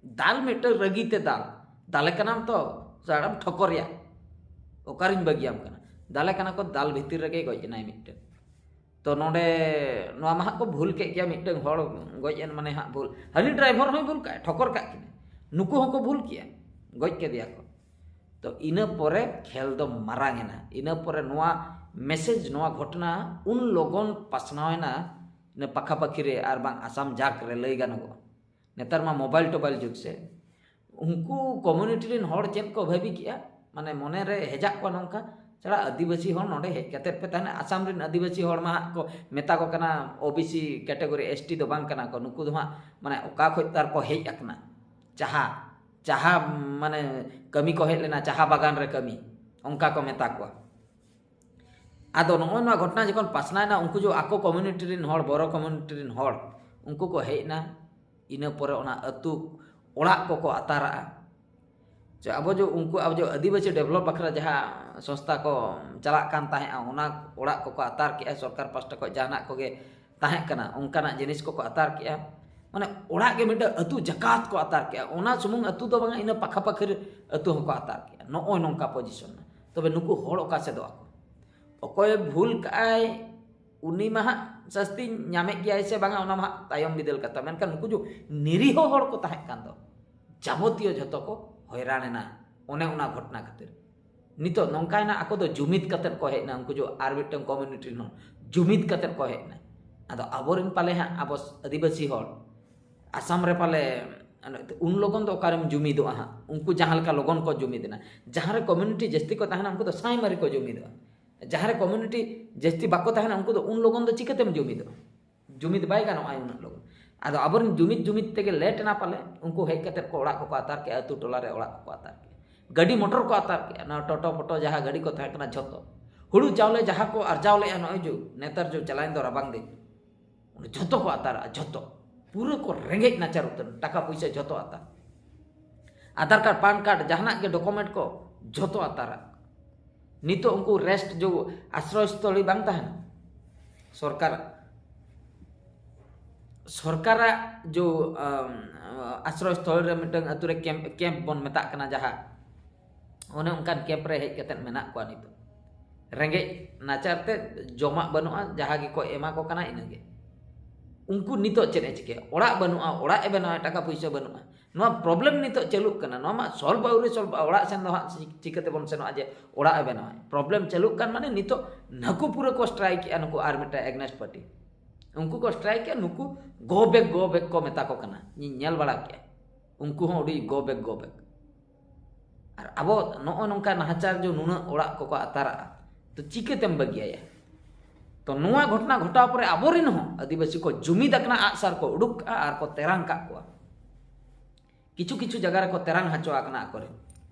ᱫᱟᱞ ᱢᱤᱫᱴᱟᱝ ᱨᱟᱹᱜᱤ ᱛᱮ ᱫᱟᱞ, ᱫᱟᱞᱮ ᱠᱟᱱᱟᱢ ᱛᱚ, ᱥᱟᱲᱟᱢ ᱴᱷᱚᱠᱚᱨᱮᱭᱟ, ᱚᱠᱟᱨᱤᱧ ᱵᱟᱹᱜᱤᱭᱟᱢ ᱠᱟᱱᱟ? ᱫᱟᱞᱮ ᱠᱟᱱᱟ ᱠᱚ, ᱫᱟᱞ ᱵᱷᱤᱛᱤᱨ ᱨᱮᱜᱮᱭ ᱜᱚᱡ ᱮᱱᱟᱭ ᱢᱤᱫᱴᱟᱝ᱾ ᱛᱚ ᱱᱚᱰᱮ ᱱᱚᱣᱟ ᱢᱟ ᱦᱟᱸᱜ ᱠᱚ ᱵᱷᱩᱞ ᱠᱮᱫ ᱜᱮᱭᱟ, ᱢᱤᱫᱴᱟᱝ ᱦᱚᱲ ᱜᱚᱡ ᱮᱱ ᱢᱟᱱᱮ ᱦᱟᱸᱜ ᱵᱷᱩᱞ, ᱦᱟᱹᱱᱤ ᱰᱨᱟᱭᱵᱷᱟᱨ ᱦᱚᱸᱭ ᱵᱷᱩᱞ ᱠᱟᱜᱼᱟ, ᱴᱷᱚᱠᱚᱨ ᱠᱟᱜ ᱠᱤᱱᱟ, ᱱᱩᱠᱩ ᱦᱚᱸᱠᱚ ᱵᱷᱩᱞ ᱠᱮᱜᱼᱟ, ᱜᱚᱡ ᱠᱮᱫᱮᱭᱟ ᱠᱚ᱾ ᱛᱚ ᱤᱱᱟᱹ ᱯᱚᱨᱮ ᱠᱷᱮᱞ ᱫᱚ ᱢᱟᱨᱟᱝ ᱮᱱᱟ᱾ ᱤᱱᱟᱹ ᱯᱚᱨᱮ ᱱᱚᱣᱟ ᱢᱮᱥᱮᱡᱽ, ᱱᱚᱣᱟ ᱜᱷᱚᱴᱚᱱᱟ ᱩᱱ ᱞᱚᱜᱚᱱ ᱯᱟᱥᱱᱟᱣ ᱮᱱᱟ, ᱤᱱᱟᱹ ᱯᱟᱠᱷᱟ ᱯᱟᱹᱠᱷᱤ ᱨᱮ ᱟᱨ ᱵᱟᱝ ᱟᱥᱟᱢ ᱡᱟᱠ ᱨᱮ ᱞᱟᱹᱭ ᱜᱟᱱᱚᱜᱚᱜᱼᱟ᱾ ᱱᱮᱛᱟᱨ ᱢᱟ ᱢᱳᱵᱟᱭᱤᱞ ᱴᱳᱵᱟᱭᱤᱞ ᱡᱩᱜᱽ ᱥᱮ, ᱩᱱᱠᱩ ᱠᱚᱢᱤᱭᱩᱱᱤᱴᱤ ᱨᱮᱱ ᱦᱚᱲ ᱪᱮᱫ ᱠᱚ ᱵᱷᱟᱹᱵᱤ ᱠᱮᱜᱼᱟ, ᱢᱟᱱᱮ ᱢᱚᱱᱮ ᱨᱮ ᱦᱮᱡᱟᱜ ᱠᱚᱣᱟ ᱱᱚᱝᱠᱟ, ᱪᱷᱟᱲᱟ ᱟᱹᱫᱤᱵᱟᱹᱥᱤ ᱦᱚᱲ ᱱᱚᱰᱮ ᱦᱮᱡ ᱠᱟᱛᱮᱫ ᱯᱮ ᱛᱟᱦᱮᱱᱟ, ᱟᱥᱟᱢ ᱨᱮᱱ ᱟᱹᱫᱤᱵᱟᱹᱥᱤ ᱦᱚᱲ ᱢᱟ ᱦᱟᱸᱜ ᱠᱚ ᱢᱮᱛᱟ ᱠᱚ ᱠᱟᱱᱟ ᱳᱵᱤᱥᱤ ᱠᱮᱴᱮᱜᱚᱨᱤ, ᱮᱥᱴᱤ ᱫᱚ ᱵᱟᱝ ᱠᱟᱱᱟ ᱠᱚ, ᱱᱩᱠᱩ ᱫᱚ ᱦᱟᱸᱜ ᱢᱟᱱᱮ ᱚᱠᱟ ᱠᱷᱚᱡ ᱛᱟᱨ ᱠᱚ ᱦᱮᱡ ᱟᱠᱟᱱᱟ, ᱪᱟᱦᱟ, ᱪᱟᱦᱟ ᱢᱟᱱᱮ ᱠᱟᱹᱢᱤ ᱠᱚ ᱦᱮᱡ ᱞᱮᱱᱟ, ᱪᱟᱦᱟ ᱵᱟᱜᱟᱱ ᱨᱮ ᱠᱟᱹᱢᱤ, ᱚᱱᱠᱟ ᱠᱚ ᱢᱮᱛᱟ ᱠᱚᱣᱟ᱾ ᱟᱫᱚ ᱱᱚᱜᱼᱚᱭ ᱱᱚᱣᱟ ᱜᱷᱚᱴᱚᱱᱟ ᱡᱚᱠᱷᱚᱱ ᱯᱟᱥᱱᱟᱣ ᱮᱱᱟ, ᱩᱱᱠᱩ ᱡᱚ ᱟᱠᱚ ᱠᱚᱢᱤᱭᱩᱱᱤᱴᱤ ᱨᱮᱱ ᱦᱚᱲ, ᱵᱚᱨᱚ ᱠᱚᱢᱤᱭᱩᱱᱤᱴᱤ ᱨᱮᱱ ᱦᱚᱲ, ᱩᱱᱠᱩ ᱠᱚ ᱦᱮᱡ ᱮᱱᱟ᱾ ᱤᱱᱟᱹ ᱯᱚᱨᱮ ᱚᱱᱟ ᱟᱹᱛᱩ ᱚᱲᱟᱜ ᱠᱚᱠᱚ ᱟᱛᱟᱨᱟᱜᱼᱟ᱾ ᱡᱮ ᱟᱵᱚ ᱡᱚ ᱩᱱᱠᱩ, ᱟᱵᱚ ᱡᱚ ᱟᱹᱫᱤᱵᱟᱹᱥᱤ ᱰᱮᱵᱷᱞᱚᱯ ᱵᱟᱠᱷᱨᱟ ᱡᱟᱦᱟᱸ ᱥᱚᱝᱥᱛᱷᱟ ᱠᱚ ᱪᱟᱞᱟᱜ ᱠᱟᱱ ᱛᱟᱦᱮᱸᱜᱼᱟ, ᱚᱱᱟ ᱚᱲᱟᱜ ᱠᱚᱠᱚ ᱟᱛᱟᱨ ᱠᱮᱜᱼᱟ, ᱥᱚᱨᱠᱟᱨ ᱯᱟᱥᱴᱟ ᱠᱷᱚᱱ ᱡᱟᱦᱟᱱᱟᱜ ᱠᱚᱜᱮ ᱛᱟᱦᱮᱸ ᱠᱟᱱᱟ, ᱚᱱᱠᱟᱱᱟᱜ ᱡᱤᱱᱤᱥ ᱠᱚᱠᱚ ᱟᱛᱟᱨ ᱠᱮᱜᱼᱟ᱾ ᱢᱟᱱᱮ ᱚᱲᱟᱜ ᱜᱮ ᱢᱤᱫᱴᱟᱝ ᱟᱹᱛᱩ ᱡᱟᱠᱟᱛ ᱠᱚ ᱟᱛᱟᱨ ᱠᱮᱜᱼᱟ᱾ ᱚᱱᱟ ᱥᱩᱢᱩᱝ ᱟᱹᱛᱩ ᱫᱚ ᱵᱟᱝᱟ, ᱤᱱᱟᱹ ᱯᱟᱠᱷᱟ ᱯᱟᱹᱠᱷᱤ ᱨᱮ ᱟᱹᱛᱩ ᱦᱚᱸᱠᱚ ᱟᱛᱟᱨ ᱠᱮᱜᱼᱟ᱾ ᱱᱚᱜᱼᱚᱭ ᱱᱚᱝᱠᱟ ᱯᱚᱡᱤᱥᱚᱱ ᱨᱮ᱾ ᱛᱚᱵᱮ ᱱᱩᱠᱩ ᱦᱚᱲ ᱚᱠᱟ ᱥᱮᱫᱚᱜ ᱟᱠᱚ? ᱚᱠᱚᱭᱮ ᱵᱷᱩᱞ ᱠᱟᱜᱼᱟᱭ, ᱩᱱᱤ ᱢᱟ ᱦᱟᱸᱜ ᱥᱟᱹᱥᱛᱤ ᱧᱟᱢᱮᱫ ᱜᱮᱭᱟᱭ ᱥᱮ ᱵᱟᱝᱟ, ᱚᱱᱟ ᱢᱟ ᱦᱟᱸᱜ ᱛᱟᱭᱚᱢ ᱵᱤᱫᱟᱹᱞ ᱠᱟᱛᱷᱟ᱾ ᱢᱮᱱᱠᱷᱟᱱ ᱱᱩᱠᱩ ᱡᱚ ᱱᱤᱨᱤᱦᱚ ᱦᱚᱲ ᱠᱚ ᱛᱟᱦᱮᱸ ᱠᱟᱱ ᱫᱚ, ᱡᱟᱵᱚᱛᱤᱭᱚ ᱡᱷᱚᱛᱚ ᱠᱚ ᱦᱚᱭᱨᱟᱱ ᱮᱱᱟ ᱚᱱᱮ ᱚᱱᱟ ᱜᱷᱚᱴᱚᱱᱟ ᱠᱷᱟᱹᱛᱤᱨ᱾ ᱱᱤᱛᱚᱜ ᱱᱚᱝᱠᱟᱭᱮᱱᱟ, ᱟᱠᱚ ᱫᱚ ᱡᱩᱢᱤᱫ ᱠᱟᱛᱮᱫ ᱠᱚ ᱦᱮᱡ ᱮᱱᱟ, ᱩᱱᱠᱩ ᱡᱚ ᱟᱨ ᱢᱤᱫᱴᱟᱝ ᱠᱚᱢᱤᱭᱩᱱᱤᱴᱤ ᱨᱮᱱ ᱦᱚᱲ ᱡᱩᱢᱤᱫ ᱠᱟᱛᱮᱫ ᱠᱚ ᱦᱮᱡ ᱮᱱᱟ᱾ ᱟᱫᱚ ᱟᱵᱚᱨᱮᱱ ᱯᱟᱞᱮ ᱦᱟᱸᱜ ᱟᱵᱚ ᱟᱹᱫᱤᱵᱟᱹᱥᱤ ᱦᱚᱲ ᱟᱥᱟᱢ ᱨᱮ ᱯᱟᱞᱮ ᱩᱱ ᱞᱚᱜᱚᱱ ᱫᱚ ᱚᱠᱟᱨᱮᱢ ᱡᱩᱢᱤᱫᱚᱜᱼᱟ ᱦᱟᱸᱜ? ᱩᱱᱠᱩ ᱡᱟᱦᱟᱸ ᱞᱮᱠᱟ ᱞᱚᱜᱚᱱ ᱠᱚ ᱡᱩᱢᱤᱫ ᱮᱱᱟ, ᱡᱟᱦᱟᱸ ᱨᱮ ᱠᱚᱢᱤᱭᱩᱱᱤᱴᱤ ᱡᱟᱹᱥᱛᱤ ᱠᱚ ᱛᱟᱦᱮᱱᱟ, ᱩᱱᱠᱩ ᱫᱚ ᱥᱟᱭᱢᱟᱨᱤ ᱠᱚ ᱡᱩᱢᱤᱫᱚᱜᱼᱟ᱾ ᱡᱟᱦᱟᱸ ᱨᱮ ᱠᱚᱢᱤᱭᱩᱱᱤᱴᱤ ᱡᱟᱹᱥᱛᱤ ᱵᱟᱠᱚ ᱛᱟᱦᱮᱱᱟ, ᱩᱱᱠᱩ ᱫᱚ ᱩᱱ ᱞᱚᱜᱚᱱ ᱫᱚ ᱪᱤᱠᱟᱹᱛᱮᱢ ᱡᱩᱢᱤᱫᱚᱜᱼᱟ? ᱡᱩᱢᱤᱫ ᱵᱟᱭ ᱜᱟᱱᱚᱜᱼᱟ ᱩᱱᱟᱹᱜ ᱞᱚᱜᱚᱱ᱾ ᱟᱫᱚ ᱟᱵᱚᱨᱮᱱ ᱡᱩᱢᱤᱫ ᱡᱩᱢᱤᱫ ᱛᱮᱜᱮ ᱞᱮᱴ ᱮᱱᱟ ᱯᱟᱞᱮ, ᱩᱱᱠᱩ ᱦᱮᱡ ᱠᱟᱛᱮ ᱠᱚ ᱚᱲᱟᱜ ᱠᱚᱠᱚ ᱟᱛᱟᱨ ᱠᱮᱜᱼᱟ, ᱟᱹᱛᱩ ᱴᱚᱞᱟ ᱨᱮ ᱚᱲᱟᱜ ᱠᱚᱠᱚ ᱟᱛᱟᱨ ᱠᱮᱜᱼᱟ, ᱜᱟᱹᱰᱤ ᱢᱚᱴᱚᱨ ᱠᱚ ᱟᱛᱟᱨ ᱠᱮᱜᱼᱟ, ᱱᱚᱣᱟ ᱴᱚᱴᱚ ᱯᱚᱴᱚ ᱡᱟᱦᱟᱸ ᱜᱟᱹᱰᱤ ᱠᱚ ᱛᱟᱦᱮᱸ ᱠᱟᱱᱟ ᱡᱷᱚᱛᱚ᱾ ᱦᱩᱲᱩ ᱪᱟᱣᱞᱮ ᱡᱟᱦᱟᱸ ᱠᱚ ᱟᱨᱡᱟᱣ ᱞᱮᱜᱼᱟ ᱱᱚᱜᱼᱚᱭ ᱡᱮ ᱱᱮᱛᱟᱨ ᱡᱮ ᱪᱟᱞᱟᱣᱮᱱ ᱫᱚ ᱨᱟᱵᱟᱝ ᱫᱤᱱ, ᱚᱸᱰᱮ ᱡᱷᱚᱛᱚ ᱠᱚ ᱟᱛᱟᱨᱟᱜᱼᱟ, ᱡᱷᱚᱛᱚ᱾ ᱯᱩᱨᱟᱹ ᱠᱚ ᱨᱮᱸᱜᱮᱡ ᱱᱟᱪᱟᱨ ᱩᱛᱟᱹᱨ, ᱴᱟᱠᱟ ᱯᱩᱭᱥᱟᱹ ᱡᱷᱚᱛᱚ ᱟᱛᱟᱨ᱾ ᱟᱫᱷᱟᱨ ᱠᱟᱨᱰ, ᱯᱟᱱ ᱠᱟᱨᱰ, ᱡᱟᱦᱟᱱᱟᱜ ᱜᱮ ᱰᱚᱠᱩᱢᱮᱱᱴ ᱠᱚ ᱡᱷᱚᱛᱚ ᱟᱛᱟᱨᱟᱜ᱾ ᱱᱤᱛᱚᱜ ᱩᱱᱠᱩ ᱨᱮᱥᱴ ᱡᱚ ᱟᱥᱨᱚᱭ ᱥᱛᱷᱚᱞᱤ ᱵᱟᱝ ᱛᱟᱦᱮᱱᱟ? ᱥᱚᱨᱠᱟᱨ, ᱥᱚᱨᱠᱟᱨᱟᱜ ᱡᱚ, ᱟᱢ, ᱟᱥᱨᱚᱭ ᱥᱛᱷᱚᱞᱤ ᱨᱮ ᱢᱤᱫᱴᱟᱝ ᱟᱹᱛᱩ ᱨᱮ ᱠᱮᱢᱯ, ᱠᱮᱢᱯ ᱵᱚᱱ ᱢᱮᱛᱟᱜ ᱠᱟᱱᱟ ᱡᱟᱦᱟᱸ, ᱚᱱᱮ ᱚᱱᱠᱟᱱ ᱠᱮᱢᱯ ᱨᱮ ᱦᱮᱡ ᱠᱟᱛᱮᱫ ᱢᱮᱱᱟᱜ ᱠᱚᱣᱟ ᱱᱤᱛᱚᱜ᱾ ᱨᱮᱸᱜᱮᱡ ᱱᱟᱪᱟᱨ ᱛᱮ ᱡᱚᱢᱟᱜ ᱵᱟᱹᱱᱩᱜᱼᱟ, ᱡᱟᱦᱟᱸ ᱜᱮᱠᱚ ᱮᱢᱟ ᱠᱚ ᱠᱟᱱᱟ ᱤᱱᱟᱹᱜᱮ᱾ ᱩᱱᱠᱩ ᱱᱤᱛᱚᱜ ᱪᱮᱫ ᱮ ᱪᱤᱠᱟᱹᱭᱟ? ᱚᱲᱟᱜ ᱵᱟᱹᱱᱩᱜᱼᱟ, ᱚᱲᱟᱜ ᱮ ᱵᱮᱱᱟᱣᱟ, ᱴᱟᱠᱟ ᱯᱩᱭᱥᱟᱹ ᱵᱟᱹᱱᱩᱜᱼᱟ᱾ ᱱᱚᱣᱟ ᱯᱨᱚᱵᱞᱮᱢ ᱱᱤᱛᱚᱜ ᱪᱟᱹᱞᱩᱜ ᱠᱟᱱᱟ, ᱱᱚᱣᱟ ᱢᱟ ᱥᱚᱞᱵᱷ ᱟᱹᱣᱨᱤ ᱥᱚᱞᱵᱷᱚᱜᱼᱟ᱾ ᱚᱲᱟᱜ ᱥᱮᱱ ᱫᱚ ᱦᱟᱸᱜ ᱪᱤ-, ᱪᱤᱠᱟᱹ ᱛᱮᱵᱚᱱ ᱥᱮᱱᱚᱜᱼᱟ ᱡᱮ ᱚᱲᱟᱜ ᱮ ᱵᱮᱱᱟᱣᱟ? ᱯᱨᱚᱵᱞᱮᱢ ᱪᱟᱹᱞᱩᱜ ᱠᱟᱱ ᱢᱟᱱᱮ ᱱᱤᱛᱚᱜ ᱱᱟᱹᱠᱩ ᱯᱩᱨᱟᱹ ᱠᱚ ᱥᱴᱨᱟᱭᱤᱠ ᱮᱜᱼᱟ ᱱᱩᱠᱩ ᱟᱨ ᱢᱤᱫᱴᱟᱝ ᱮᱜᱽᱱᱮᱥᱴ ᱯᱟᱨᱴᱤ᱾ ᱩᱱᱠᱩ ᱠᱚ ᱥᱴᱨᱟᱭᱤᱠ ᱮᱜᱼᱟ, ᱱᱩᱠᱩ ᱜᱳ ᱵᱮᱠ, ᱜᱳ ᱵᱮᱠ ᱠᱚ ᱢᱮᱛᱟ ᱠᱚ ᱠᱟᱱᱟ᱾ ᱤᱧ ᱧᱮᱞ ᱵᱟᱲᱟ ᱠᱮᱜᱼᱟ, ᱩᱱᱠᱩ ᱦᱚᱸ ᱟᱹᱰᱤ ᱜᱳ ᱵᱮᱠ, ᱜᱳ ᱵᱮᱠ᱾ ᱟᱨ ᱟᱵᱚ ᱱᱚᱜᱼᱚ ᱱᱚᱝᱠᱟ ᱱᱟᱦᱟᱪᱟᱨ ᱡᱚ ᱱᱩᱱᱟᱹᱜ ᱚᱲᱟᱜ ᱠᱚᱠᱚ ᱟᱛᱟᱨᱟᱜᱼᱟ, ᱛᱚ ᱪᱤᱠᱟᱹᱛᱮᱢ ᱵᱟᱹᱜᱤᱭᱟᱭᱟ? ᱛᱚ ᱱᱚᱣᱟ ᱜᱷᱚᱴᱚᱱᱟ ᱜᱷᱚᱴᱟᱣ ᱯᱚᱨᱮ ᱟᱵᱚᱨᱮᱱ ᱦᱚᱸ ᱟᱹᱫᱤᱵᱟᱹᱥᱤ ᱠᱚ ᱡᱩᱢᱤᱫ ᱟᱠᱟᱱᱟ, ᱟᱜᱼᱥᱟᱨ ᱠᱚ ᱩᱰᱩᱠ ᱠᱟᱜᱼᱟ ᱟᱨ ᱠᱚ ᱛᱮᱨᱟᱝ ᱠᱟᱜ ᱠᱚᱣᱟ᱾ ᱠᱤᱪᱷᱩ ᱠᱤᱪᱷᱩ ᱡᱟᱭᱜᱟ ᱨᱮᱠᱚ ᱛᱮᱨᱟᱝ ᱦᱚᱪᱚ ᱟᱠᱟᱱᱟ ᱟᱠᱚᱨᱮᱱ᱾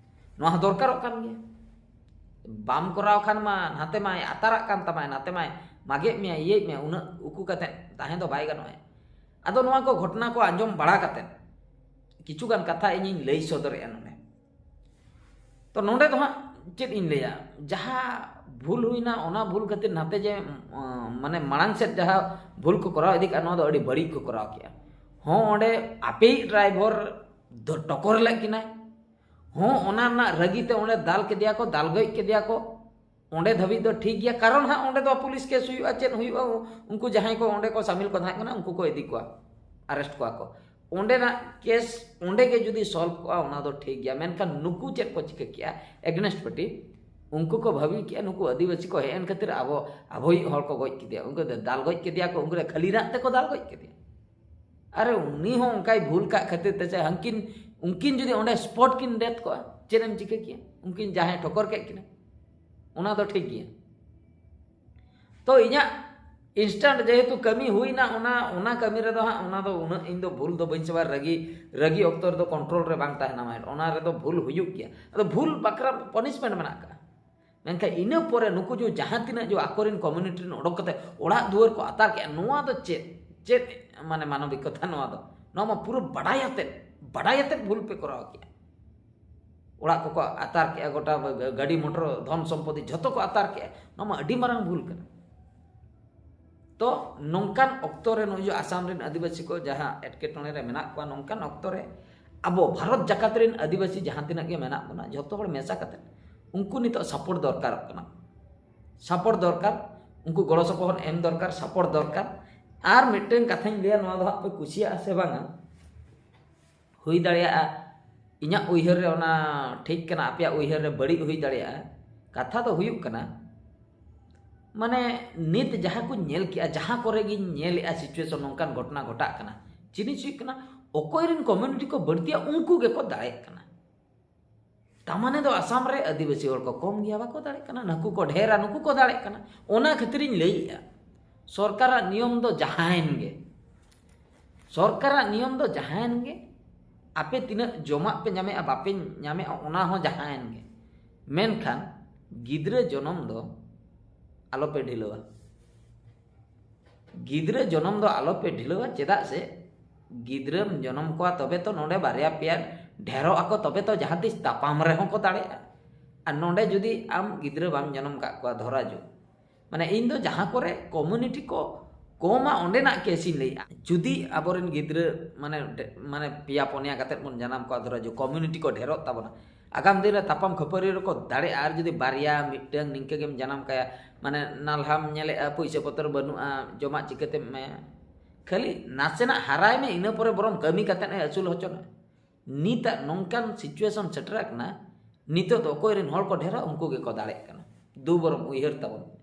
ᱱᱚᱣᱟ ᱦᱚᱸ ᱫᱚᱨᱠᱟᱨᱚᱜ ᱠᱟᱱ ᱜᱮᱭᱟ᱾ ᱵᱟᱢ ᱠᱚᱨᱟᱣ ᱠᱷᱟᱱ ᱢᱟ ᱱᱟᱛᱮ ᱢᱟᱭ ᱟᱛᱟᱨᱟᱜ ᱠᱟᱱ ᱛᱟᱢᱟᱭ, ᱱᱟᱛᱮ ᱢᱟᱭ ᱢᱟᱜᱮᱫ ᱢᱮᱭᱟ, ᱤᱭᱟᱹᱭᱮᱫ ᱢᱮᱭᱟ, ᱩᱱᱟᱹᱜ ᱩᱠᱩ ᱠᱟᱛᱮ ᱛᱟᱦᱮᱸ ᱫᱚ ᱵᱟᱭ ᱜᱟᱱᱚᱜᱼᱟ᱾ ᱟᱫᱚ ᱱᱚᱣᱟ ᱠᱚ ᱜᱷᱚᱴᱚᱱᱟ ᱠᱚ ᱟᱸᱡᱚᱢ ᱵᱟᱲᱟ ᱠᱟᱛᱮ ᱠᱤᱪᱷᱩ ᱜᱟᱱ ᱠᱟᱛᱷᱟ ᱤᱧᱤᱧ ᱞᱟᱹᱭ ᱥᱚᱫᱚᱨᱮᱜᱼᱟ ᱱᱚᱰᱮ᱾ ᱛᱚ ᱱᱚᱰᱮ ᱫᱚ ᱦᱟᱸᱜ ᱪᱮᱫ ᱤᱧ ᱞᱟᱹᱭᱟ, ᱡᱟᱦᱟᱸ ᱵᱷᱩᱞ ᱦᱩᱭᱱᱟ, ᱚᱱᱟ ᱵᱷᱩᱞ ᱠᱷᱟᱹᱛᱤᱨ ᱱᱟᱛᱮ ᱡᱮ, ᱩᱸ, ᱢᱟᱱᱮ ᱢᱟᱲᱟᱝ ᱥᱮᱫ ᱡᱟᱦᱟᱸ ᱵᱷᱩᱞ ᱠᱚ ᱠᱚᱨᱟᱣ ᱤᱫᱤ ᱠᱟᱜᱼᱟ, ᱱᱚᱣᱟ ᱫᱚ ᱟᱹᱰᱤ ᱵᱟᱹᱲᱤᱡ ᱠᱚ ᱠᱚᱨᱟᱣ ᱠᱮᱜᱼᱟ᱾ ᱦᱚᱸ, ᱚᱸᱰᱮ ᱟᱯᱮᱭᱤᱡ ᱰᱨᱟᱭᱵᱷᱟᱨ ᱫᱚ ᱴᱚᱠᱚᱨ ᱞᱮᱫ ᱠᱤᱱᱟᱭ᱾ ᱦᱚᱸ, ᱚᱱᱟ ᱨᱮᱱᱟᱜ ᱨᱟᱹᱜᱤ ᱛᱮ ᱚᱸᱰᱮ ᱫᱟᱞ ᱠᱮᱫᱮᱭᱟ ᱠᱚ, ᱫᱟᱞ ᱜᱚᱡ ᱠᱮᱫᱮᱭᱟ ᱠᱚ᱾ ᱚᱸᱰᱮ ᱫᱷᱟᱹᱵᱤᱡ ᱫᱚ ᱴᱷᱤᱠ ᱜᱮᱭᱟ, ᱠᱟᱨᱚᱱ ᱦᱟᱸᱜ ᱚᱸᱰᱮ ᱫᱚ ᱯᱩᱞᱤᱥ ᱠᱮᱥ ᱦᱩᱭᱩᱜᱼᱟ, ᱪᱮᱫ ᱦᱩᱭᱩᱜᱼᱟ, ᱩᱱᱠᱩ ᱡᱟᱦᱟᱸᱭ ᱠᱚ ᱚᱸᱰᱮ ᱠᱚ ᱥᱟᱢᱤᱞ ᱠᱚ ᱛᱟᱦᱮᱸ ᱠᱟᱱᱟ, ᱩᱱᱠᱩ ᱠᱚ ᱤᱫᱤ ᱠᱚᱣᱟ, ᱟᱨᱮᱥᱴ ᱠᱚᱣᱟ ᱠᱚ᱾ ᱚᱸᱰᱮᱱᱟᱜ ᱠᱮᱥ ᱚᱸᱰᱮ ᱜᱮ ᱡᱩᱫᱤ ᱥᱚᱞᱵᱷ ᱠᱚᱜᱼᱟ, ᱚᱱᱟ ᱫᱚ ᱴᱷᱤᱠ ᱜᱮᱭᱟ᱾ ᱢᱮᱱᱠᱷᱟᱱ ᱱᱩᱠᱩ ᱪᱮᱫ ᱠᱚ ᱪᱤᱠᱟᱹ ᱠᱮᱜᱼᱟ, ᱮᱜᱽᱱᱮᱥᱴ ᱯᱟᱨᱴᱤ, ᱩᱱᱠᱩ ᱠᱚ ᱵᱷᱟᱹᱵᱤ ᱠᱮᱜᱼᱟ, ᱱᱩᱠᱩ ᱟᱹᱫᱤᱵᱟᱹᱥᱤ ᱠᱚ ᱦᱮᱡ ᱮᱱ ᱠᱷᱟᱹᱛᱤᱨ ᱟᱵᱚ, ᱟᱵᱚᱭᱤᱡ ᱦᱚᱲ ᱠᱚ ᱜᱚᱡ ᱠᱮᱫᱮᱭᱟ, ᱩᱱᱠᱩ ᱫᱚ ᱫᱟᱞ ᱜᱚᱡ ᱠᱮᱫᱮᱭᱟ ᱠᱚ, ᱩᱱᱠᱩ ᱫᱚ ᱠᱷᱟᱹᱞᱤ ᱨᱟᱜ ᱛᱮᱠᱚ ᱫᱟᱞ ᱜᱚᱡ ᱠᱮᱫᱮᱭᱟ᱾ ᱟᱨᱮ, ᱩᱱᱤ ᱦᱚᱸ ᱚᱱᱠᱟᱭ ᱵᱷᱩᱞ ᱠᱟᱜ ᱠᱷᱟᱹᱛᱤᱨ ᱛᱮ ᱪᱮᱫ ᱦᱟᱱᱠᱤᱱ, ᱩᱱᱠᱤᱱ ᱡᱩᱫᱤ ᱚᱸᱰᱮ ᱥᱯᱚᱴ ᱠᱤᱱ ᱰᱮᱛᱷ ᱠᱚᱜᱼᱟ, ᱪᱮᱫ ᱮᱢ ᱪᱤᱠᱟᱹ ᱠᱮᱭᱟ? ᱩᱱᱠᱤᱱ ᱡᱟᱦᱟᱸᱭ ᱴᱷᱚᱠᱚᱨ ᱠᱮᱫ ᱠᱤᱱᱟ, ᱚᱱᱟ ᱫᱚ ᱴᱷᱤᱠ ᱜᱮᱭᱟ᱾ ᱛᱚ ᱤᱧᱟᱹᱜ ᱤᱱᱥᱴᱟᱱᱴ ᱡᱮᱦᱮᱛᱩ ᱠᱟᱹᱢᱤ ᱦᱩᱭᱱᱟ, ᱚᱱᱟ ᱚᱱᱟ ᱠᱟᱹᱢᱤ ᱨᱮᱫᱚ ᱦᱟᱸᱜ ᱚᱱᱟ ᱫᱚ ᱩᱱᱟᱹᱜ ᱤᱧ ᱫᱚ ᱵᱷᱩᱞ ᱫᱚ ᱵᱟᱹᱧ ᱪᱟᱵᱟᱭᱟ᱾ ᱨᱟᱹᱜᱤ ᱨᱟᱹᱜᱤ ᱚᱠᱛᱚ ᱨᱮᱫᱚ ᱠᱚᱱᱴᱨᱳᱞ ᱨᱮ ᱵᱟᱝ ᱛᱟᱦᱮᱱᱟ ᱢᱟᱭᱤᱱᱰ, ᱚᱱᱟ ᱨᱮᱫᱚ ᱵᱷᱩᱞ ᱦᱩᱭᱩᱜ ᱜᱮᱭᱟ᱾ ᱟᱫᱚ ᱵᱷᱩᱞ ᱵᱟᱠᱷᱨᱟ ᱯᱟᱱᱤᱥᱢᱮᱱᱴ ᱢᱮᱱᱟᱜ ᱟᱠᱟᱫᱼᱟ᱾ ᱢᱮᱱᱠᱷᱟᱱ ᱤᱱᱟᱹ ᱯᱚᱨᱮ ᱱᱩᱠᱩ ᱡᱚ ᱡᱟᱦᱟᱸ ᱛᱤᱱᱟᱹᱜ ᱡᱚ ᱟᱠᱚᱨᱮᱱ ᱠᱚᱢᱤᱭᱩᱱᱤᱴᱤ ᱨᱮᱱ ᱚᱰᱚᱠ ᱠᱟᱛᱮ ᱚᱲᱟᱜ ᱫᱩᱣᱟᱹᱨ ᱠᱚ ᱟᱛᱟᱨ ᱠᱮᱜᱼᱟ, ᱱᱚᱣᱟ ᱫᱚ ᱪᱮᱫ ᱪᱮᱫ ᱢᱟᱱᱮ ᱢᱟᱱᱚᱵᱤᱠᱚᱛᱟ ᱱᱚᱣᱟ ᱫᱚ? ᱱᱚᱣᱟ ᱢᱟ ᱯᱩᱨᱟᱹ ᱵᱟᱰᱟᱭ ᱟᱛᱮᱫ ᱵᱟᱰᱟᱭ ᱟᱛᱮᱫ ᱵᱷᱩᱞ ᱯᱮ ᱠᱚᱨᱟᱣ ᱠᱮᱜᱼᱟ᱾ ᱚᱲᱟᱜ ᱠᱚᱠᱚ ᱟᱛᱟᱨ ᱠᱮᱜᱼᱟ, ᱜᱚᱴᱟ ᱜᱟᱹᱰᱤ ᱢᱚᱴᱚᱨ ᱫᱷᱚᱱ ᱥᱚᱢᱯᱚᱛᱤ ᱡᱷᱚᱛᱚ ᱠᱚ ᱟᱛᱟᱨ ᱠᱮᱜᱼᱟ᱾ ᱱᱚᱣᱟ ᱢᱟ ᱟᱹᱰᱤ ᱢᱟᱨᱟᱝ ᱵᱷᱩᱞ ᱠᱟᱱᱟ᱾ ᱛᱚ ᱱᱚᱝᱠᱟᱱ ᱚᱠᱛᱚ ᱨᱮ ᱱᱩᱭ ᱡᱚ ᱟᱥᱟᱢ ᱨᱮᱱ ᱟᱹᱫᱤᱵᱟᱹᱥᱤ ᱠᱚ ᱡᱟᱦᱟᱸ ᱮᱴᱠᱮᱴᱚᱬᱮ ᱨᱮ ᱢᱮᱱᱟᱜ ᱠᱚᱣᱟ, ᱱᱚᱝᱠᱟᱱ ᱚᱠᱛᱚ ᱨᱮ ᱟᱵᱚ ᱵᱷᱟᱨᱚᱛ ᱡᱟᱠᱟᱛ ᱨᱮᱱ ᱟᱹᱫᱤᱵᱟᱹᱥᱤ ᱡᱟᱦᱟᱸ ᱛᱤᱱᱟᱹᱜ ᱜᱮ ᱢᱮᱱᱟᱜ ᱵᱚᱱᱟ, ᱡᱷᱚᱛᱚ ᱦᱚᱲ ᱢᱮᱥᱟ ᱠᱟᱛᱮ ᱩᱱᱠᱩ ᱱᱤᱛᱚᱜ ᱥᱟᱯᱳᱨᱴ ᱫᱚᱨᱠᱟᱨᱚᱜ ᱠᱟᱱᱟ᱾ ᱥᱟᱯᱳᱨᱴ ᱫᱚᱨᱠᱟᱨ, ᱩᱱᱠᱩ ᱜᱚᱲᱚ ᱥᱚᱯᱚᱦᱚᱫ ᱮᱢ ᱫᱚᱨᱠᱟᱨ, ᱥᱟᱯᱳᱨᱴ ᱫᱚᱨᱠᱟᱨ᱾ ᱟᱨ ᱢᱤᱫᱴᱟᱝ ᱠᱟᱛᱷᱟᱧ ᱞᱟᱹᱭᱟ, ᱱᱚᱣᱟ ᱫᱚ ᱦᱟᱸᱜ ᱯᱮ ᱠᱩᱥᱤᱭᱟᱜᱼᱟ ᱥᱮ ᱵᱟᱝᱟ, ᱦᱩᱭ ᱫᱟᱲᱮᱭᱟᱜᱼᱟ ᱤᱧᱟᱹᱜ ᱩᱭᱦᱟᱹᱨ ᱨᱮ ᱚᱱᱟ ᱴᱷᱤᱠ ᱠᱟᱱᱟ, ᱟᱯᱮᱭᱟᱜ ᱩᱭᱦᱟᱹᱨ ᱨᱮ ᱵᱟᱹᱲᱤᱡ ᱦᱩᱭ ᱫᱟᱲᱮᱭᱟᱜᱼᱟ᱾ ᱠᱟᱛᱷᱟ ᱫᱚ ᱦᱩᱭᱩᱜ ᱠᱟᱱᱟ, ᱢᱟᱱᱮ ᱱᱤᱛ ᱡᱟᱦᱟᱸ ᱠᱚᱧ ᱧᱮᱞ ᱠᱮᱜᱼᱟ, ᱡᱟᱦᱟᱸ ᱠᱚᱨᱮ ᱜᱤᱧ ᱧᱮᱞᱮᱜᱼᱟ ᱥᱤᱪᱩᱭᱮᱥᱚᱱ ᱱᱚᱝᱠᱟᱱ ᱜᱷᱚᱴᱚᱱᱟ ᱜᱷᱚᱴᱟᱜ ᱠᱟᱱᱟ, ᱡᱤᱱᱤᱥ ᱦᱩᱭᱩᱜ ᱠᱟᱱᱟ ᱚᱠᱚᱭ ᱨᱮᱱ ᱠᱚᱢᱤᱭᱩᱱᱤᱴᱤ ᱠᱚ ᱵᱟᱹᱲᱛᱤᱭᱟ ᱩᱱᱠᱩ ᱜᱮᱠᱚ ᱫᱟᱲᱮᱜ ᱠᱟᱱᱟ᱾ ᱛᱟᱢᱟᱱᱮ ᱫᱚ ᱟᱥᱟᱢ ᱨᱮ ᱟᱹᱫᱤᱵᱟᱹᱥᱤ ᱦᱚᱲ ᱠᱚ ᱠᱚᱢ ᱜᱮᱭᱟ, ᱵᱟᱠᱚ ᱫᱟᱲᱮᱜ ᱠᱟᱱᱟ, ᱱᱩᱠᱩ ᱠᱚ ᱰᱷᱮᱨᱟ, ᱱᱩᱠᱩ ᱠᱚ ᱫᱟᱲᱮᱜ ᱠᱟᱱᱟ᱾ ᱚᱱᱟ ᱠᱷᱟᱹᱛᱤᱨᱤᱧ ᱞᱟᱹᱭᱮᱜᱼᱟ, ᱥᱚᱨᱠᱟᱨᱟᱜ ᱱᱤᱭᱚᱢ ᱫᱚ ᱡᱟᱦᱟᱸᱭᱮᱱ ᱜᱮ, ᱥᱚᱨᱠᱟᱨᱟᱜ ᱱᱤᱭᱚᱢ ᱫᱚ ᱡᱟᱦᱟᱸᱭᱮᱱ ᱜᱮ, ᱟᱯᱮ ᱛᱤᱱᱟᱹᱜ ᱡᱚᱢᱟᱜ ᱯᱮ ᱧᱟᱢᱮᱜᱼᱟ ᱵᱟᱯᱮ ᱧᱟᱢᱮᱜᱼᱟ ᱚᱱᱟ ᱦᱚᱸ ᱡᱟᱦᱟᱸᱭᱮᱱ ᱜᱮ, ᱢᱮᱱᱠᱷᱟᱱ ᱜᱤᱫᱽᱨᱟᱹ ᱡᱚᱱᱚᱢ ᱫᱚ ᱟᱞᱚᱯᱮ ᱰᱷᱤᱞᱟᱹᱣᱟ᱾ ᱜᱤᱫᱽᱨᱟᱹ ᱡᱚᱱᱚᱢ ᱫᱚ ᱟᱞᱚᱯᱮ ᱰᱷᱤᱞᱟᱹᱣᱟ, ᱪᱮᱫᱟᱜ ᱥᱮ ᱜᱤᱫᱽᱨᱟᱹᱢ ᱡᱚᱱᱚᱢ ᱠᱚᱣᱟ ᱛᱚᱵᱮ ᱛᱚ ᱱᱚᱰᱮ ᱵᱟᱨᱭᱟ ᱯᱮᱭᱟ ᱰᱷᱮᱨᱚᱜ ᱟᱠᱚ, ᱛᱚᱵᱮ ᱛᱚ ᱡᱟᱦᱟᱸ ᱛᱤᱥ ᱛᱟᱯᱟᱢ ᱨᱮᱦᱚᱸ ᱠᱚ ᱫᱟᱲᱮᱜᱼᱟ᱾ ᱟᱨ ᱱᱚᱰᱮ ᱡᱩᱫᱤ ᱟᱢ ᱜᱤᱫᱽᱨᱟᱹ ᱵᱟᱢ ᱡᱚᱱᱚᱢ ᱠᱟᱜ ᱠᱚᱣᱟ, ᱫᱷᱚᱨᱟ ᱡᱚ, ᱢᱟᱱᱮ ᱤᱧ ᱫᱚ ᱡᱟᱦᱟᱸ ᱠᱚᱨᱮ ᱠᱚᱢᱤᱭᱩᱱᱤᱴᱤ ᱠᱚ ᱠᱚᱢᱟ ᱚᱸᱰᱮᱱᱟᱜ ᱠᱮᱥ ᱤᱧ ᱞᱟᱹᱭᱮᱜᱼᱟ᱾ ᱡᱩᱫᱤ ᱟᱵᱚᱨᱮᱱ ᱜᱤᱫᱽᱨᱟᱹ ᱢᱟᱱᱮ ᱰᱮ-, ᱢᱟᱱᱮ ᱯᱮᱭᱟ ᱯᱩᱱᱭᱟ ᱠᱟᱛᱮᱫ ᱵᱚᱱ ᱡᱟᱱᱟᱢ ᱠᱚᱣᱟ, ᱫᱷᱚᱨᱟ ᱡᱚ ᱠᱚᱢᱤᱭᱩᱱᱤᱴᱤ ᱠᱚ ᱰᱷᱮᱨᱚᱜ ᱛᱟᱵᱚᱱᱟ, ᱟᱜᱟᱢ ᱫᱤᱱ ᱨᱮ ᱛᱟᱯᱟᱢ ᱠᱷᱟᱹᱯᱟᱹᱨᱤ ᱨᱮᱠᱚ ᱫᱟᱲᱮᱜᱼᱟ᱾ ᱟᱨ ᱡᱩᱫᱤ ᱵᱟᱨᱭᱟ ᱢᱤᱫᱴᱟᱝ ᱱᱤᱝᱠᱟᱹ ᱜᱮᱢ ᱡᱟᱱᱟᱢ ᱠᱟᱭᱟ, ᱢᱟᱱᱮ ᱱᱟᱞᱦᱟᱢ ᱧᱮᱞᱮᱜᱼᱟ, ᱯᱩᱭᱥᱟᱹ ᱯᱚᱛᱨᱚ ᱵᱟᱹᱱᱩᱜᱼᱟ, ᱡᱚᱢᱟᱜ ᱪᱤᱠᱟᱹᱛᱮᱢ ᱮᱢᱟᱭᱟ? ᱠᱷᱟᱹᱞᱤ ᱱᱟᱥᱮᱱᱟᱜ ᱦᱟᱨᱟᱭ ᱢᱮ, ᱤᱱᱟᱹ ᱯᱚᱨᱮ ᱵᱚᱨᱚᱝ ᱠᱟᱹᱢᱤ ᱠᱟᱛᱮᱫ ᱮ ᱟᱹᱥᱩᱞ ᱦᱚᱪᱚ ᱢᱮ᱾ ᱱᱤᱛᱟᱜ ᱱᱚᱝᱠᱟᱱ ᱥᱤᱪᱩᱭᱮᱥᱚᱱ ᱥᱮᱴᱮᱨ ᱟᱠᱟᱱᱟ, ᱱᱤᱛᱚᱜ ᱫᱚ ᱚᱠᱚᱭ ᱨᱮᱱ ᱦᱚᱲ ᱠᱚ ᱰᱷᱮᱨᱟ ᱩᱱᱠᱩ ᱜᱮᱠᱚ ᱫᱟᱲᱮᱜ ᱠᱟᱱᱟ᱾ ᱫᱩ ᱵᱚᱨᱚᱝ ᱩᱭᱦᱟᱹᱨ ᱛᱟᱵᱚᱱ ᱯᱮ᱾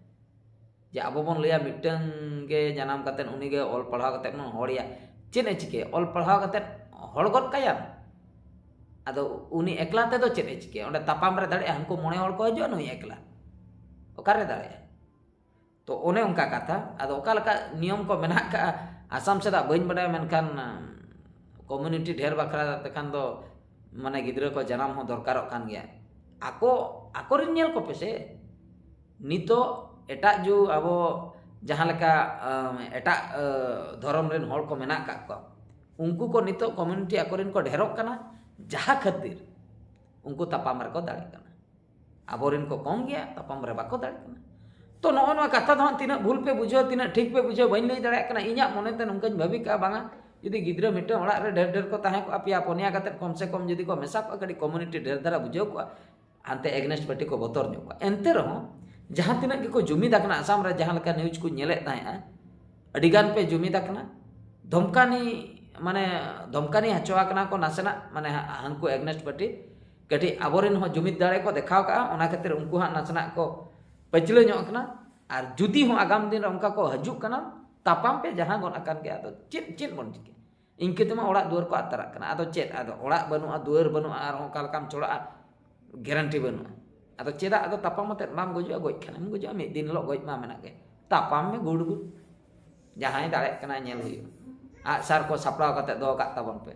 ᱡᱮ ᱟᱵᱚ ᱵᱚᱱ ᱞᱟᱹᱭᱟ ᱢᱤᱫᱴᱟᱝ ᱜᱮ ᱡᱟᱱᱟᱢ ᱠᱟᱛᱮᱫ ᱩᱱᱤ ᱜᱮ ᱚᱞ ᱯᱟᱲᱦᱟᱣ ᱠᱟᱛᱮᱫ ᱵᱚᱱ ᱦᱚᱲᱮᱭᱟ, ᱪᱮᱫ ᱮ ᱪᱤᱠᱟᱹᱭᱟ? ᱚᱞ ᱯᱟᱲᱦᱟᱣ ᱠᱟᱛᱮ ᱦᱚᱲ ᱜᱚᱫ ᱠᱟᱭᱟᱢ? ᱟᱫᱚ ᱩᱱᱤ ᱮᱠᱞᱟ ᱛᱮᱫᱚ ᱪᱮᱫ ᱮ ᱪᱤᱠᱟᱹᱭᱟ? ᱚᱸᱰᱮ ᱛᱟᱯᱟᱢ ᱨᱮ ᱫᱟᱲᱮᱭᱟᱜᱼᱟ? ᱦᱟᱹᱱᱠᱩ ᱢᱚᱬᱮ ᱦᱚᱲ ᱠᱚ ᱦᱤᱡᱩᱜᱼᱟ, ᱱᱩᱭ ᱮᱠᱞᱟ ᱚᱠᱟᱨᱮ ᱫᱟᱲᱮᱭᱟᱜᱼᱟ? ᱛᱚ ᱚᱱᱮ ᱚᱱᱠᱟ ᱠᱟᱛᱷᱟ᱾ ᱟᱫᱚ ᱚᱠᱟ ᱞᱮᱠᱟ ᱱᱤᱭᱚᱢ ᱠᱚ ᱢᱮᱱᱟᱜ ᱠᱟᱜᱼᱟ ᱟᱥᱟᱢ ᱥᱮᱫᱟᱜ ᱵᱟᱹᱧ ᱵᱟᱰᱟᱭᱟ, ᱢᱮᱱᱠᱷᱟᱱ ᱠᱚᱢᱤᱭᱩᱱᱤᱴᱤ ᱰᱷᱮᱨ ᱵᱟᱠᱷᱨᱟ ᱛᱮᱠᱷᱟᱱ ᱫᱚ ᱢᱟᱱᱮ ᱜᱤᱫᱽᱨᱟᱹ ᱠᱚ ᱡᱟᱱᱟᱢ ᱦᱚᱸ ᱫᱚᱨᱠᱟᱨᱚᱜ ᱠᱟᱱ ᱜᱮᱭᱟ᱾ ᱟᱠᱚ ᱟᱠᱚᱨᱮᱱ ᱧᱮᱞ ᱠᱚᱯᱮ ᱥᱮ, ᱱᱤᱛᱚᱜ ᱮᱴᱟᱜ ᱡᱩ ᱟᱵᱚ ᱡᱟᱦᱟᱸ ᱞᱮᱠᱟ ᱟᱢ, ᱮᱴᱟᱜ ᱟ, ᱫᱷᱚᱨᱚᱢ ᱨᱮᱱ ᱦᱚᱲ ᱠᱚ ᱢᱮᱱᱟᱜ ᱠᱟᱜ ᱠᱚᱣᱟ, ᱩᱱᱠᱩ ᱠᱚ ᱱᱤᱛᱚᱜ ᱠᱚᱢᱤᱭᱩᱱᱤᱴᱤ ᱟᱠᱚᱨᱮᱱ ᱠᱚ ᱰᱷᱮᱨᱚᱜ ᱠᱟᱱᱟ, ᱡᱟᱦᱟᱸ ᱠᱷᱟᱹᱛᱤᱨ ᱩᱱᱠᱩ ᱛᱟᱯᱟᱢ ᱨᱮᱠᱚ ᱫᱟᱲᱮᱜ ᱠᱟᱱᱟ᱾ ᱟᱵᱚᱨᱮᱱ ᱠᱚ ᱠᱚᱢ ᱜᱮᱭᱟ, ᱛᱟᱯᱟᱢ ᱨᱮ ᱵᱟᱠᱚ ᱫᱟᱲᱮᱜ ᱠᱟᱱᱟ᱾ ᱛᱚ ᱱᱚᱜᱼᱚ ᱱᱚᱣᱟ ᱠᱟᱛᱷᱟ ᱫᱚ ᱦᱟᱸᱜ ᱛᱤᱱᱟᱹᱜ ᱵᱷᱩᱞ ᱯᱮ ᱵᱩᱡᱷᱟᱹᱣ, ᱛᱤᱱᱟᱹᱜ ᱴᱷᱤᱠ ᱯᱮ ᱵᱩᱡᱷᱟᱹᱣ, ᱵᱟᱹᱧ ᱞᱟᱹᱭ ᱫᱟᱲᱮᱭᱟᱜ ᱠᱟᱱᱟ᱾ ᱤᱧᱟᱹᱜ ᱢᱚᱱᱮᱛᱮ ᱱᱚᱝᱠᱟᱧ ᱵᱷᱟᱹᱵᱤ ᱠᱟᱜᱼᱟ, ᱵᱟᱝᱟ, ᱡᱩᱫᱤ ᱜᱤᱫᱽᱨᱟᱹ ᱢᱤᱫᱴᱟᱝ ᱚᱲᱟᱜ ᱨᱮ ᱰᱷᱮᱨ ᱰᱷᱮᱨ ᱠᱚ ᱛᱟᱦᱮᱸ ᱠᱚᱜᱼᱟ, ᱯᱮᱭᱟ ᱯᱩᱱᱭᱟ ᱠᱟᱛᱮᱫ ᱠᱚᱢ ᱥᱮ ᱠᱚᱢ ᱡᱩᱫᱤ ᱠᱚ ᱢᱮᱥᱟ ᱠᱚᱜᱼᱟ, ᱠᱟᱹᱴᱤᱡ ᱠᱚᱢᱤᱭᱩᱱᱤᱴᱤ ᱰᱷᱮᱨ ᱫᱷᱟᱨᱟ ᱵᱩᱡᱷᱟᱹᱣ ᱠᱚᱜᱼᱟ, ᱦᱟᱱᱛᱮ ᱮᱜᱽᱱᱮᱥᱴ ᱯᱟᱨᱴᱤ ᱠᱚ ᱵᱚᱛᱚᱨ ᱧᱚᱜ ᱠᱚᱜᱼᱟ᱾ ᱮᱱᱛᱮ ᱨᱮᱦᱚᱸ ᱡᱟᱦᱟᱸ ᱛᱤᱱᱟᱹᱜ ᱜᱮᱠᱚ ᱡᱩᱢᱤᱫ ᱟᱠᱟᱱᱟ, ᱟᱥᱟᱢ ᱨᱮ ᱡᱟᱦᱟᱸ ᱞᱮᱠᱟ ᱱᱤᱭᱩᱡᱽ ᱠᱚ ᱧᱮᱞᱮᱫ ᱛᱟᱦᱮᱸᱜᱼᱟ, ᱟᱹᱰᱤᱜᱟᱱ ᱯᱮ ᱡᱩᱢᱤᱫ ᱟᱠᱟᱱᱟ, ᱫᱷᱚᱢᱠᱟᱱᱤ, ᱢᱟᱱᱮ ᱫᱷᱚᱢᱠᱟᱱᱤ ᱦᱚᱪᱚ ᱟᱠᱟᱱᱟ ᱠᱚ ᱱᱟᱥᱮᱱᱟᱜ, ᱢᱟᱱᱮ ᱦᱟ-, ᱦᱟᱱᱠᱩ ᱮᱜᱽᱱᱮᱥᱴ ᱯᱟᱨᱴᱤ ᱠᱟᱹᱴᱤᱡ ᱟᱵᱚᱨᱮᱱ ᱦᱚᱸ ᱡᱩᱢᱤᱫ ᱫᱟᱲᱮ ᱠᱚ ᱫᱮᱠᱷᱟᱣ ᱠᱟᱜᱼᱟ, ᱚᱱᱟ ᱠᱷᱟᱹᱛᱤᱨ ᱩᱱᱠᱩ ᱦᱟᱸᱜ ᱱᱟᱥᱮᱱᱟᱜ ᱠᱚ ᱯᱟᱹᱪᱷᱞᱟᱹ ᱧᱚᱜ ᱟᱠᱟᱱᱟ᱾ ᱟᱨ ᱡᱩᱫᱤ ᱦᱚᱸ ᱟᱜᱟᱢ ᱫᱤᱱ ᱨᱮ ᱚᱱᱠᱟ ᱠᱚ ᱦᱤᱡᱩᱜ ᱠᱟᱱᱟ, ᱛᱟᱯᱟᱢ ᱯᱮ ᱡᱟᱦᱟᱸ ᱜᱚᱫ ᱟᱠᱟᱱ ᱜᱮ, ᱟᱫᱚ ᱪᱮᱫ, ᱪᱮᱫ ᱵᱚᱱ ᱪᱤᱠᱟᱹᱭᱟ? ᱤᱱᱠᱟᱹ ᱛᱮᱢᱟ ᱚᱲᱟᱜ ᱫᱩᱣᱟᱹᱨ ᱠᱚ ᱟᱫ ᱛᱟᱨᱟᱜ ᱠᱟᱱᱟ᱾ ᱟᱫᱚ ᱪᱮᱫ, ᱟᱫᱚ ᱚᱲᱟᱜ ᱵᱟᱹᱱᱩᱜᱼᱟ, ᱫᱩᱣᱟᱹᱨ ᱵᱟᱹᱱᱩᱜᱼᱟ, ᱟᱨᱦᱚᱸ ᱚᱠᱟ ᱞᱮᱠᱟᱢ ᱪᱚᱲᱟᱜᱼᱟ, ᱜᱮᱨᱮᱱᱴᱤ ᱵᱟᱹᱱᱩᱜᱼᱟ᱾ ᱟᱫᱚ ᱪᱮᱫᱟᱜ ᱟᱫᱚ ᱛᱟᱯᱟᱢ ᱟᱛᱮᱫ ᱵᱟᱢ ᱜᱚᱡᱚᱜᱼᱟ? ᱜᱚᱡ ᱠᱷᱟᱱᱮᱢ ᱜᱚᱡᱚᱜᱼᱟ, ᱢᱤᱫ ᱫᱤᱱ ᱦᱤᱞᱳᱜ ᱜᱚᱡ ᱢᱟ ᱢᱮᱱᱟᱜ ᱜᱮ᱾ ᱛᱟᱯᱟᱢ ᱢᱮ ᱜᱩᱰ ᱜᱩᱰ, ᱡᱟᱦᱟᱸᱭ ᱫᱟᱲᱮᱭᱟᱜ ᱠᱟᱱᱟ ᱧᱮᱞ ᱦᱩᱭᱩᱜᱼᱟ᱾ ᱟᱜᱼᱥᱟᱨ ᱠᱚ ᱥᱟᱯᱲᱟᱣ ᱠᱟᱛᱮᱫ ᱫᱚᱦᱚ ᱠᱟᱜ ᱛᱟᱵᱚᱱ ᱯᱮ,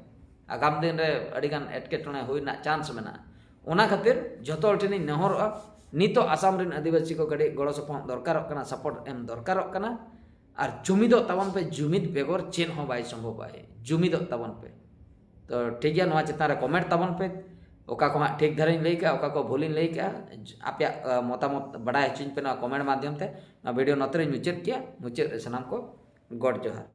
ᱟᱜᱟᱢ ᱫᱤᱱ ᱨᱮ ᱟᱹᱰᱤᱜᱟᱱ ᱮᱴᱠᱮᱴᱚᱬᱮ ᱦᱩᱭ ᱨᱮᱱᱟᱜ ᱪᱟᱱᱥ ᱢᱮᱱᱟᱜᱼᱟ᱾ ᱚᱱᱟ ᱠᱷᱟᱹᱛᱤᱨ ᱡᱷᱚᱛᱚ ᱦᱚᱲ ᱴᱷᱮᱱᱤᱧ ᱱᱮᱦᱚᱨᱚᱜᱼᱟ, ᱱᱤᱛᱚᱜ ᱟᱥᱟᱢ ᱨᱮᱱ ᱟᱹᱫᱤᱵᱟᱹᱥᱤ ᱠᱚ ᱠᱟᱹᱴᱤᱡ ᱜᱚᱲᱚ ᱥᱚᱯᱚᱦᱚᱫ ᱫᱚᱨᱠᱟᱨᱚᱜ ᱠᱟᱱᱟ, ᱥᱟᱯᱳᱨᱴ ᱮᱢ ᱫᱚᱨᱠᱟᱨᱚᱜ ᱠᱟᱱᱟ᱾ ᱟᱨ ᱡᱩᱢᱤᱫᱚᱜ ᱛᱟᱵᱚᱱ ᱯᱮ, ᱡᱩᱢᱤᱫ ᱵᱮᱜᱚᱨ ᱪᱮᱫ ᱦᱚᱸ ᱵᱟᱭ ᱥᱚᱢᱵᱷᱚᱵᱚᱜᱼᱟ᱾ ᱡᱩᱢᱤᱫᱚᱜ ᱛᱟᱵᱚᱱ ᱯᱮ᱾ ᱛᱚ ᱴᱷᱤᱠ ᱜᱮᱭᱟ, ᱱᱚᱣᱟ ᱪᱮᱛᱟᱱ ᱨᱮ ᱠᱚᱢᱮᱱᱴ ᱛᱟᱵᱚᱱ ᱯᱮ, ᱚᱠᱟ ᱠᱚ ᱦᱟᱸᱜ ᱴᱷᱤᱠ ᱫᱷᱟᱨᱟᱧ ᱞᱟᱹᱭ ᱠᱟᱜᱼᱟ, ᱚᱠᱟ ᱠᱚ ᱵᱷᱩᱞᱤᱧ ᱞᱟᱹᱭ ᱠᱟᱜᱼᱟ, ᱟᱯᱮᱭᱟᱜ ᱟ, ᱢᱚᱛᱟᱢᱚᱛ ᱵᱟᱰᱟᱭ ᱦᱚᱪᱚᱧ ᱯᱮ ᱱᱚᱣᱟ ᱠᱚᱢᱮᱱᱴ ᱢᱟᱫᱽᱫᱷᱚᱢ ᱛᱮ᱾ ᱱᱚᱣᱟ ᱵᱷᱤᱰᱤᱭᱳ ᱱᱚᱛᱮ ᱨᱮᱧ ᱢᱩᱪᱟᱹᱫ ᱠᱮᱭᱟ᱾ ᱢᱩᱪᱟᱹᱫ ᱨᱮ ᱥᱟᱱᱟᱢ ᱠᱚ ᱜᱚᱰ ᱡᱚᱦᱟᱨ᱾